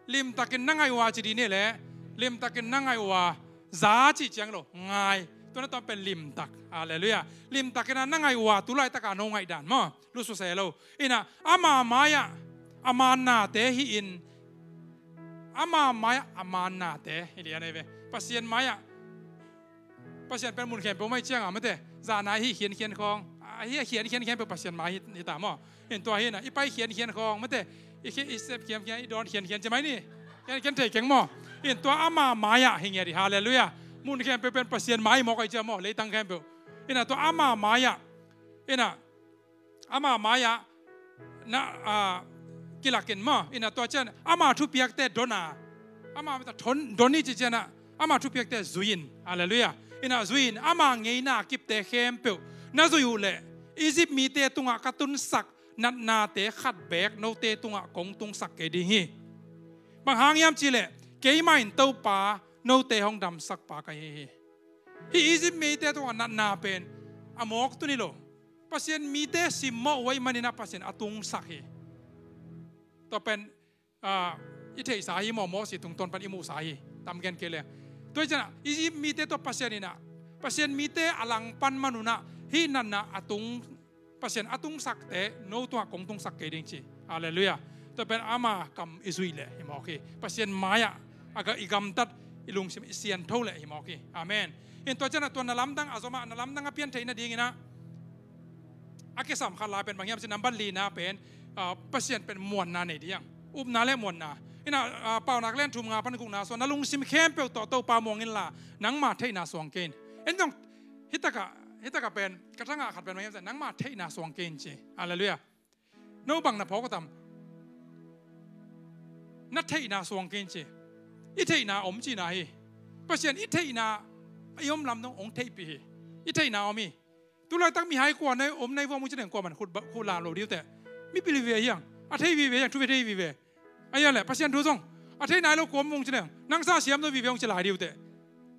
limtakin na ngaih uh a ci dih ni leh, limtakin na ngaih uh a, za cih ciang lo, ngai. Tua na tawm pen limtak. Halleluiah. Limtakin a na ngaih uh a, tu laitak a no ngaihdan maw, lusu se lo. Ina ama mai-ah a mannate hi in, ama mai-ah a mannate hi lian ahi ve. Pasian mai-ah, Pasian pen mun khempeuh om ahih ciangin mate, zahna hih khiankhian khawng, hih khiankhian khempeuh Pasian mai hi, hi ta maw. In tua hi ina, i pai khiankhian khawng mate, i sep khiankhian, i dawn khiankhian ci mai ni. Khiankhian thei keng maw. In tua ama mai-ah hi ngiat hi. Halleluiah. Mun khempeuh pen Pasian mai mawk ahih ciang maw, leitang khempeuh. Ina tua ama mai-ah, ina ama mai-ah na, ah, kilakin maw, ina tua ciang ama thupiakte don a, ama mita thon don i ci ciang ah ama thupiakte zui in. Halleluiah. Ina zui in ama ngeina kipte khempeuh na zui uh leh Egypt mite tungah ka tunsak natnate khat beek note tungah kong tungsak kei ding hi. Bang hang hiam cih leh keimah in Topa note hong damsakpa ka hi hi. Hih Egypt mite tungah natna pen a mawk tuni lo. Pasian mite simmawh uh ahih manin ah Pasian a tungsak hi. Tua pen, ah, i theihsa hi maw, Moses tungtawn pan i muhsa hi. Tam gen kei leh. Tua hi ciang ah Egypt mite tawh Pasian in ah, Pasian mite a langpan man un ah hih natna a tung, Pasian a tungsakte no tungah kong tungsak kei ding ci. Halleluiah. Tua pen ama kam i zuih leh hi mawk hi. Pasian mai-ah a ga, i gamtat, i lungsim i siantho leh hi mawk hi. Amen. In tua ciang ah tua na lamdang a zom ah, na lamdang a pian theih nadingin ah a kisam khat lai pen bang hiam cih leh nambat lina pen, ah, Pasian pen muanna nei ding hiang. Upna le muanna. Ina, ah, Paunak lian thum nga pan gukna sungah, na lungsim khempeuh tawh Topa muang inla, nangma theihna suang kei in. En zong hih takah Hih takah pen ka tangah khat pen bang hiam cih leh, nangma theihna suang kei in ci. Halleluiah. No bang na phawk uh tam? Na theihna suang kei in ci. I theihna om cihna hi. Pasian i theihna i om lam dong hong theihpih hi. I theihna om hi. Tulaitak mihai kua na om na hi vuam ung ci leng kuaman khut ba, khut lam lo ding uh teh. Mipil vive hi hang. A thei vive hi hang, thu ve thei vive. Ahi a leh Pasian thu zong a thei nai lo kua om ung ci leng, nang sang siam zo vive ung ci lai ding uh teh.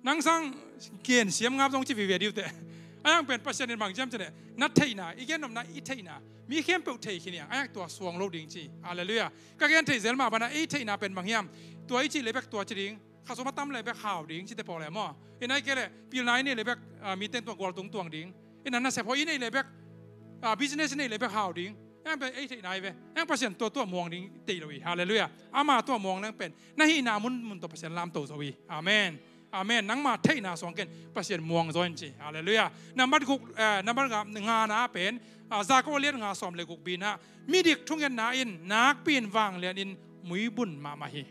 Nang sang gen siam ngap zong ci vive ding uh teh. Ahi hang pen Pasian in bang ci hiam cih leh, na theihna, i gen nopna i theihna mi khempeuh thei khin hi hang, ahi hang tua suang lo ding ci. Halleluiah. Ka gen theih zel mah bana ei theihna pen bang hiam? Tua i cih leh bek tua ci ding. Khasum a tam leh bek hau ding cite pawh leh maw. Ina i kei leh pilna i neih leh bek, ah, mite in tua gual tungtuang ding. Ina nasep hoih i neih leh bek, ah, business i neih leh bek hau ding. Ahi hang pen ei theihna hi ve. Ahi hang Pasian tua tua muang ding theih lo hi. Halleluiah. Ama tua muang leng pen na hihna munmun tawh Pasian lamto zo hi. Amen. Amen. Nangma theihna suang kei in, Pasian muang zaw in ci. Halleluiah. Nambat guk, eh, nambat nga, ngana pen, ah, Jakob a lian nga sawm le guk B-na, midik thungetna in nakpi in vanglian in muibun mahmah hi.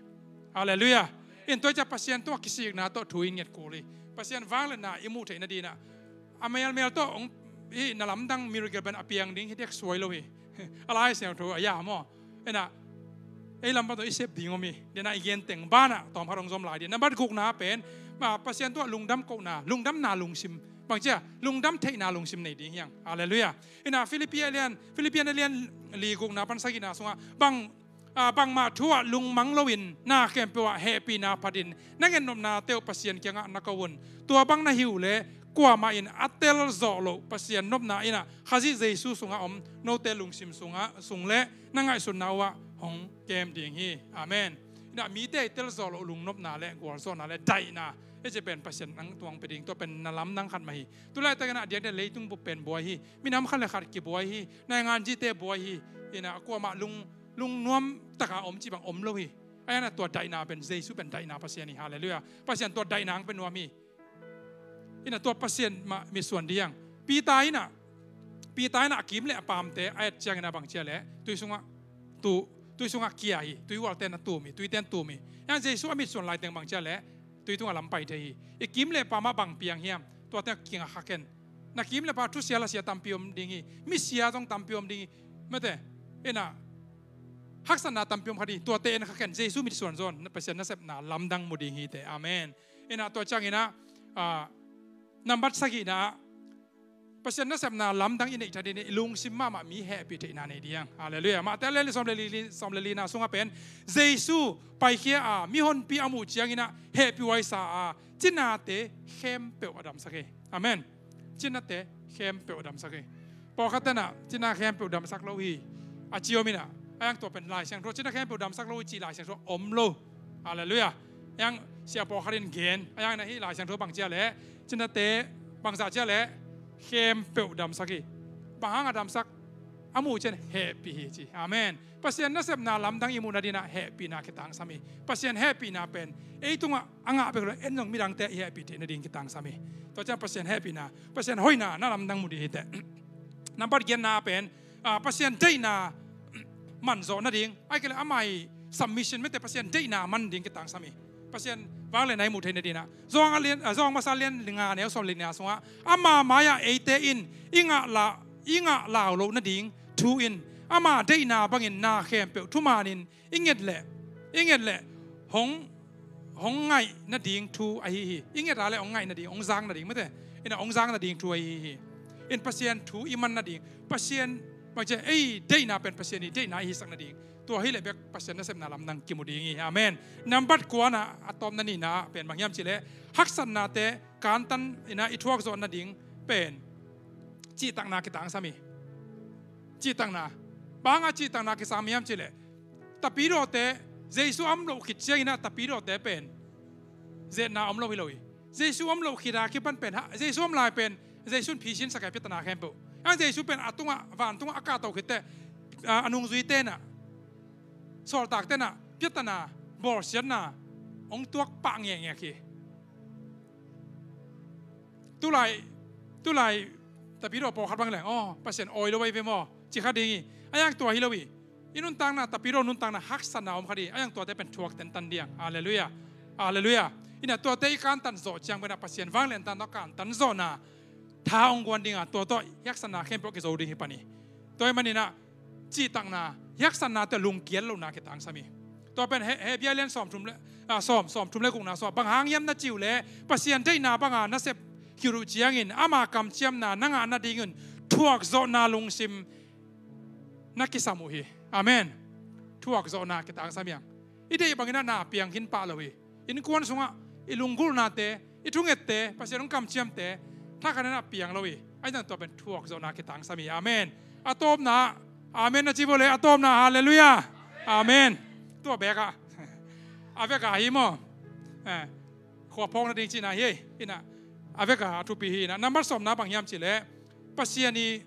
Halleluiah. In tua ciang Pasian tawh kisikna tawh thu in nget kul hi. Pasian vangliatna i muh theih nadingin ah, a melmel tawh hong, hih na lamdang miracle pen a piang ding hi dek suai lo hi. A Lai Siangtho a ya maw. Ina ei lam pan tawh i sep ding om hi. Dena i gen teng banah tawm khat hong zom lai ding. Nambat gukna pen, ma, Pasian tawh lungdam kohna, lungdamna lungsim. Bang ci a, lungdam theihna lungsim nei ding hi hang. Halleluiah. Ina Philippi a lian, Philippian a lian li gukna pan sagihna sungah, bang, ah, bangmah thu ah lungmang loin na khempeuh ah hehpihna phatin na ngetnopnate uh Pasian kiangah na ko un. Tua bang na hih uh leh kuamah in a telzawh loh Pasian nopna in ah Khazih Jesu sungah om note lungsim sungah, sung leh na ngaihsutna uh ah hong kem ding hi. Amen. Ina mite i telzawh loh lungnopna le gualzawhna le daihna, ei ci pen Pasian nang tung pia ding, tua pen na lamdang khat mah hi. Tulaitakin ah diakdiak leitung bup pen buai hi. Minam khat le khat kibuai hi. Naingan zite buai hi. Ina kuamah lung, lungnuam taka om cih bang om lo hi. Ahi hang tua daihna pen Jesu pen daihna Pasian hi. Halleluiah. Pasian tua daihna hong pia nuam hi. Ina tua Pasian mah mitsuan ding hi hang. Peter ina, Peter ina a kim le a paamte a et ciangin ah bang ci a leh, tui sungah tu, tui sungah kia hi. Tui hualte in a tum hi, tuite in tum hi. Ahi hang Jesu a mitsuan laiteng bang ci a leh, tui tungah lam pai thei hi. I kim le paam ah bang piang hiam? Tuate kiangah kha ken. Na kim le paam thusia lasia tampi om ding hi. Misia zong tampi om ding hi. Mate, ina haksatna tampi om kha ding hi. Tuate en kha ken, Jesu mitsuan zaw in Pasian nasepna lamdang mu ding hi teh. Amen. Ina tua ciangin ah, ah, nambat sagihna ah, Pasian nasepna lamdang i neih ta ding in i lungsim mahmah mi hehpih theihna nei ding hi hang. Halleluiah. Matthai a lian li sawm le li, sawm le lina sungah pen, Jesu paikhia a mihonpi a muh ciangin ah hehpihhuai sa a, cinate khempeuh a damsak hi. Amen. Cinate khempeuh a damsak hi. Pawlkhat ten ah cina khempeuh damsak lo hi, a ci om in ah. Ahi hang tua pen Lai Siangtho, cina khempeuh damsak lo hi ci Lai Siangtho om lo. Halleluiah. Ahi hang sia pawlkhat in gen, ahi hang ina hih Lai Siangtho bang ci a leh, cinate bangzah ci a leh, khempeuh damsak hi. Bang hang a damsak? A muh ciang hehpih hi ci. Amen. Pasian nasepna lamdang i muh nadingin ah hehpihna kitangsam hi. Pasian hehpihna pen ei tungah a ngah bek lo, en zong midangte i hehpih theih nading kitangsam hi. Tua ciang Pasian hehpihna, Pasian hoihna na lamdang mu ding hi teh. Nambat giatna pen, ah, Pasian deihna man zawh nading, ahih kei leh ama i submission, mate, Pasian deihna man ding kitangsam hi. Pasian vangliatna i muh theih nadingin ah, Johan a lian, ah, Johan masa lian nga neu sawm le lina sungah, ama mai-ah eite in i ngah la, i ngah lau loh nading thu in ama deihna bangin na khempeuh thumanin i nget leh, i nget leh hong, hong ngaih nading thu ahi hi. I nget a leh hong ngaih nading, hong zak nading, mate, ina hong zak nading thu ahi hi. In Pasian thu i man nading, Pasian, bang ci a, ei deihna pen Pasian i deihna i hisak nading, tua hi leh bek Pasian nasepna lamdang kimu ding hi. Amen. Nambat kuana, a tawpna nihna pen bang hiam cih leh, haksatnate kantan ina i thuak zawh nading pen cihtakna kitangsam hi. Cihtakna. Bang hang a cihtakna kisam hiam cih leh, tapidawte, Jesu om loh khit ciangin ah tapidawte pen zetna om lo hi lo hi. Jesu om loh khit a kipan pen, ha, Jesu om lai pen Jesu in phisin sak hi, piatana khempeuh. Ahi hang Jesu pen a tungah, vantungah a kahto khit teh, a, a nungzuite in ah, sawltakte in ah piatana, bawlsiatna hong tuak pah ngekngek hi. Tulai, tulai tapidaw pawlkhat bang leng, aw, Pasian awi lo ahi ve maw, ci kha ding hi. Ahi hang tua hi lo hi. I nuntakna, tapidaw nuntakna haksatna om kha ding hi. Ahi hang tuate pen thuak tentan ding hi hang. Halleluiah. Halleluiah. Ina tuate i kantan zawh ciang pen ah Pasian vanglian tan tawh kantan zawhna tha hong guan ding a, tua tawh haksatna khempeuh kizo ding hi pan hi. Tua ahih manin ah cihtakna, haksatna tawh lungkiat lohna kitangsam hi. Tua pen He, Hebru lian sawm thum le, ah, sawm, sawm thum le gukna sungah, bang hang hiam na cih uh leh Pasian deihna banga na sep khit uh ciangin ama kamciamna na ngah nadingin thuakzawhna lungsim na kisam uh hi. Amen. Thuakzawhna kitangsam hi hang. I deih bangin ah na piang khin pah lo hi. Innkuan sungah i lunggulhnate, i thungette, Pasian hong kamciamte, thakhat in ah piang lo hi. Ahi zongin tua pen thuakzawhna kitangsam hi. Amen. A tawpna, amen na ci vua leh, a tawpna, halleluiah. Amen. Tua bek ah, a vek ah hi maw? Eh, khua phawk nading cihna hi. Inah, a vek ah a thupi hi. Inah, number sawmna bang hiam cih leh, Pasian i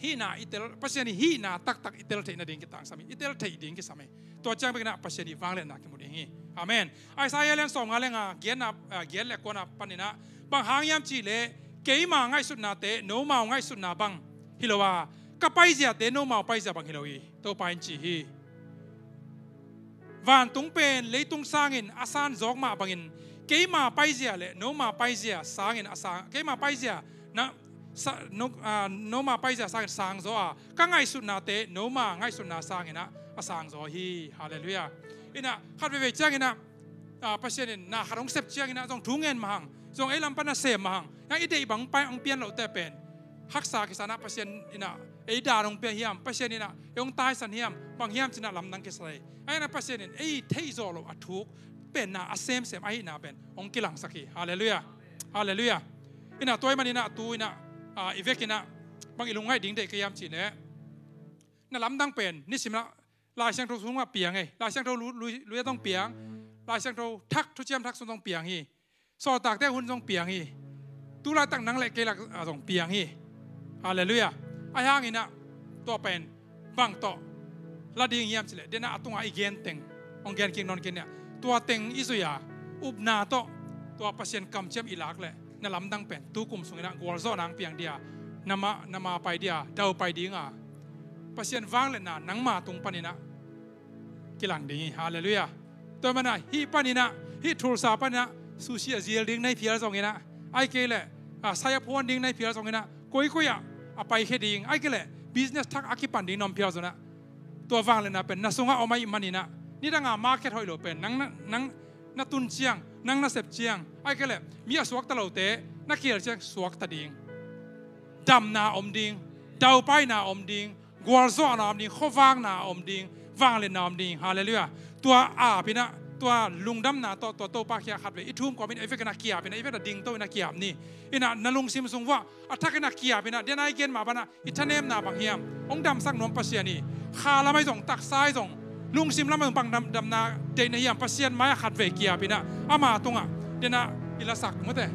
hihna i tel, Pasian i hihna taktak i tel theih nading kitangsam hi, i tel theih ding kisam hi. Tua ciang bek inah Pasian i vangliatna kimu ding hi. Amen. Isaiah lian sawmnga le nga, giatna, ah, giat le kuana pan inah, bang hang hiam cih leh, keima ngaihsutnate nomau ngaihsutna bang hi lo a, ka paiziate nomau paizia bang hi lo hi, Topa in ci hi. Vantung pen leitung sangin a san zawk mah bangin, keima paizia le noma paizia sangin a sang, keima paizia na, sa, no, ah, noma paizia sangin sang zaw a, ka ngaihsutnate noma ngaihsutna sangin ah a sang zaw hi. Halleluiah. Inah, khat veivei ciangin ah, ah, Pasian in na khat hong sep ciangin ah zong thu ngen mah hang, zong ei lam pan a sem mah hang, na i deih bang pai hong pian loh te pen haksa kisa inah, Pasian inah ei dan hong pia hiam, Pasian inah ei hong taisan hiam, bang hiam ci inah lamdang kisa hi. Ahi inah Pasian in ei theih zawh loh a thuk pen na a semsem ahihna pen hong kilangsak hi. Halleluiah. Halleluiah. Inah tua ahih man inah tu inah, ah, i vek inah bang i lungngaih ding deih ka hiam cih leh, na lamdang pen nisim inah Lai Siangtho sungah piang hi. Lai Siangtho lu, lu, lui a zong piang. Lai Siangtho thak, thuciam thak sung zong piang hi. Sawltakte hun zong piang hi. Tu laitak nang le kei lak ah zong piang hi. Halleluiah. Ahi hang inah tua pen bang tawh la ding hiam cih leh, den a tungah i gen teng, hong gen kik nawn kei ni ah, tua teng i zui a, upna tawh tua Pasian kamciam i lak leh, na lamdang pen tu kum sung inah gualzawhna hong piang dia, na ma, na ma pai dia, dau pai ding a, Pasian vangliatna nangma tung pan inah kilang ding hi. Halleluiah. Tua ahih man ah hih pan inah, hih Tulsa pan inah sushi a zil ding na hi phial zong inah, ahih kei leh, ah, sai a phuan ding na hi phial zong inah, koikoi ah a paikhia ding, ahih kei leh business thak a kipan ding na om phial zong inah, tua vangliatna pen na sungah om ahih man inah, nidang a market hoih lo pen nang na, nang na tun ciang, nang na sep ciang, ahih kei leh mi a suakta lote na kial ciang suakta ding, damna om ding, daupaina om ding, gualzawhna om ding, khuavakna om ding, vangliatna om ding. Halleluiah. Tua ap inah, tua lungdamna tawh, tua Topa kiang khatvei i thum kawm in, i vek inah ki-ap inah, i vek inah dingto inah ki-ap ni. Inah na lungsim sung vuah a thak inah ki-ap inah, den a i gen mah banah i thanemna bang hiam, hong damsak nuam Pasian hi. Kha lam ahi zong, taksa ahi zong, lungsim lam ahi zong bang dam, damna deih na hiam, Pasian mai ah khatvei ki-ap inah ama tungah den a i lasak mute.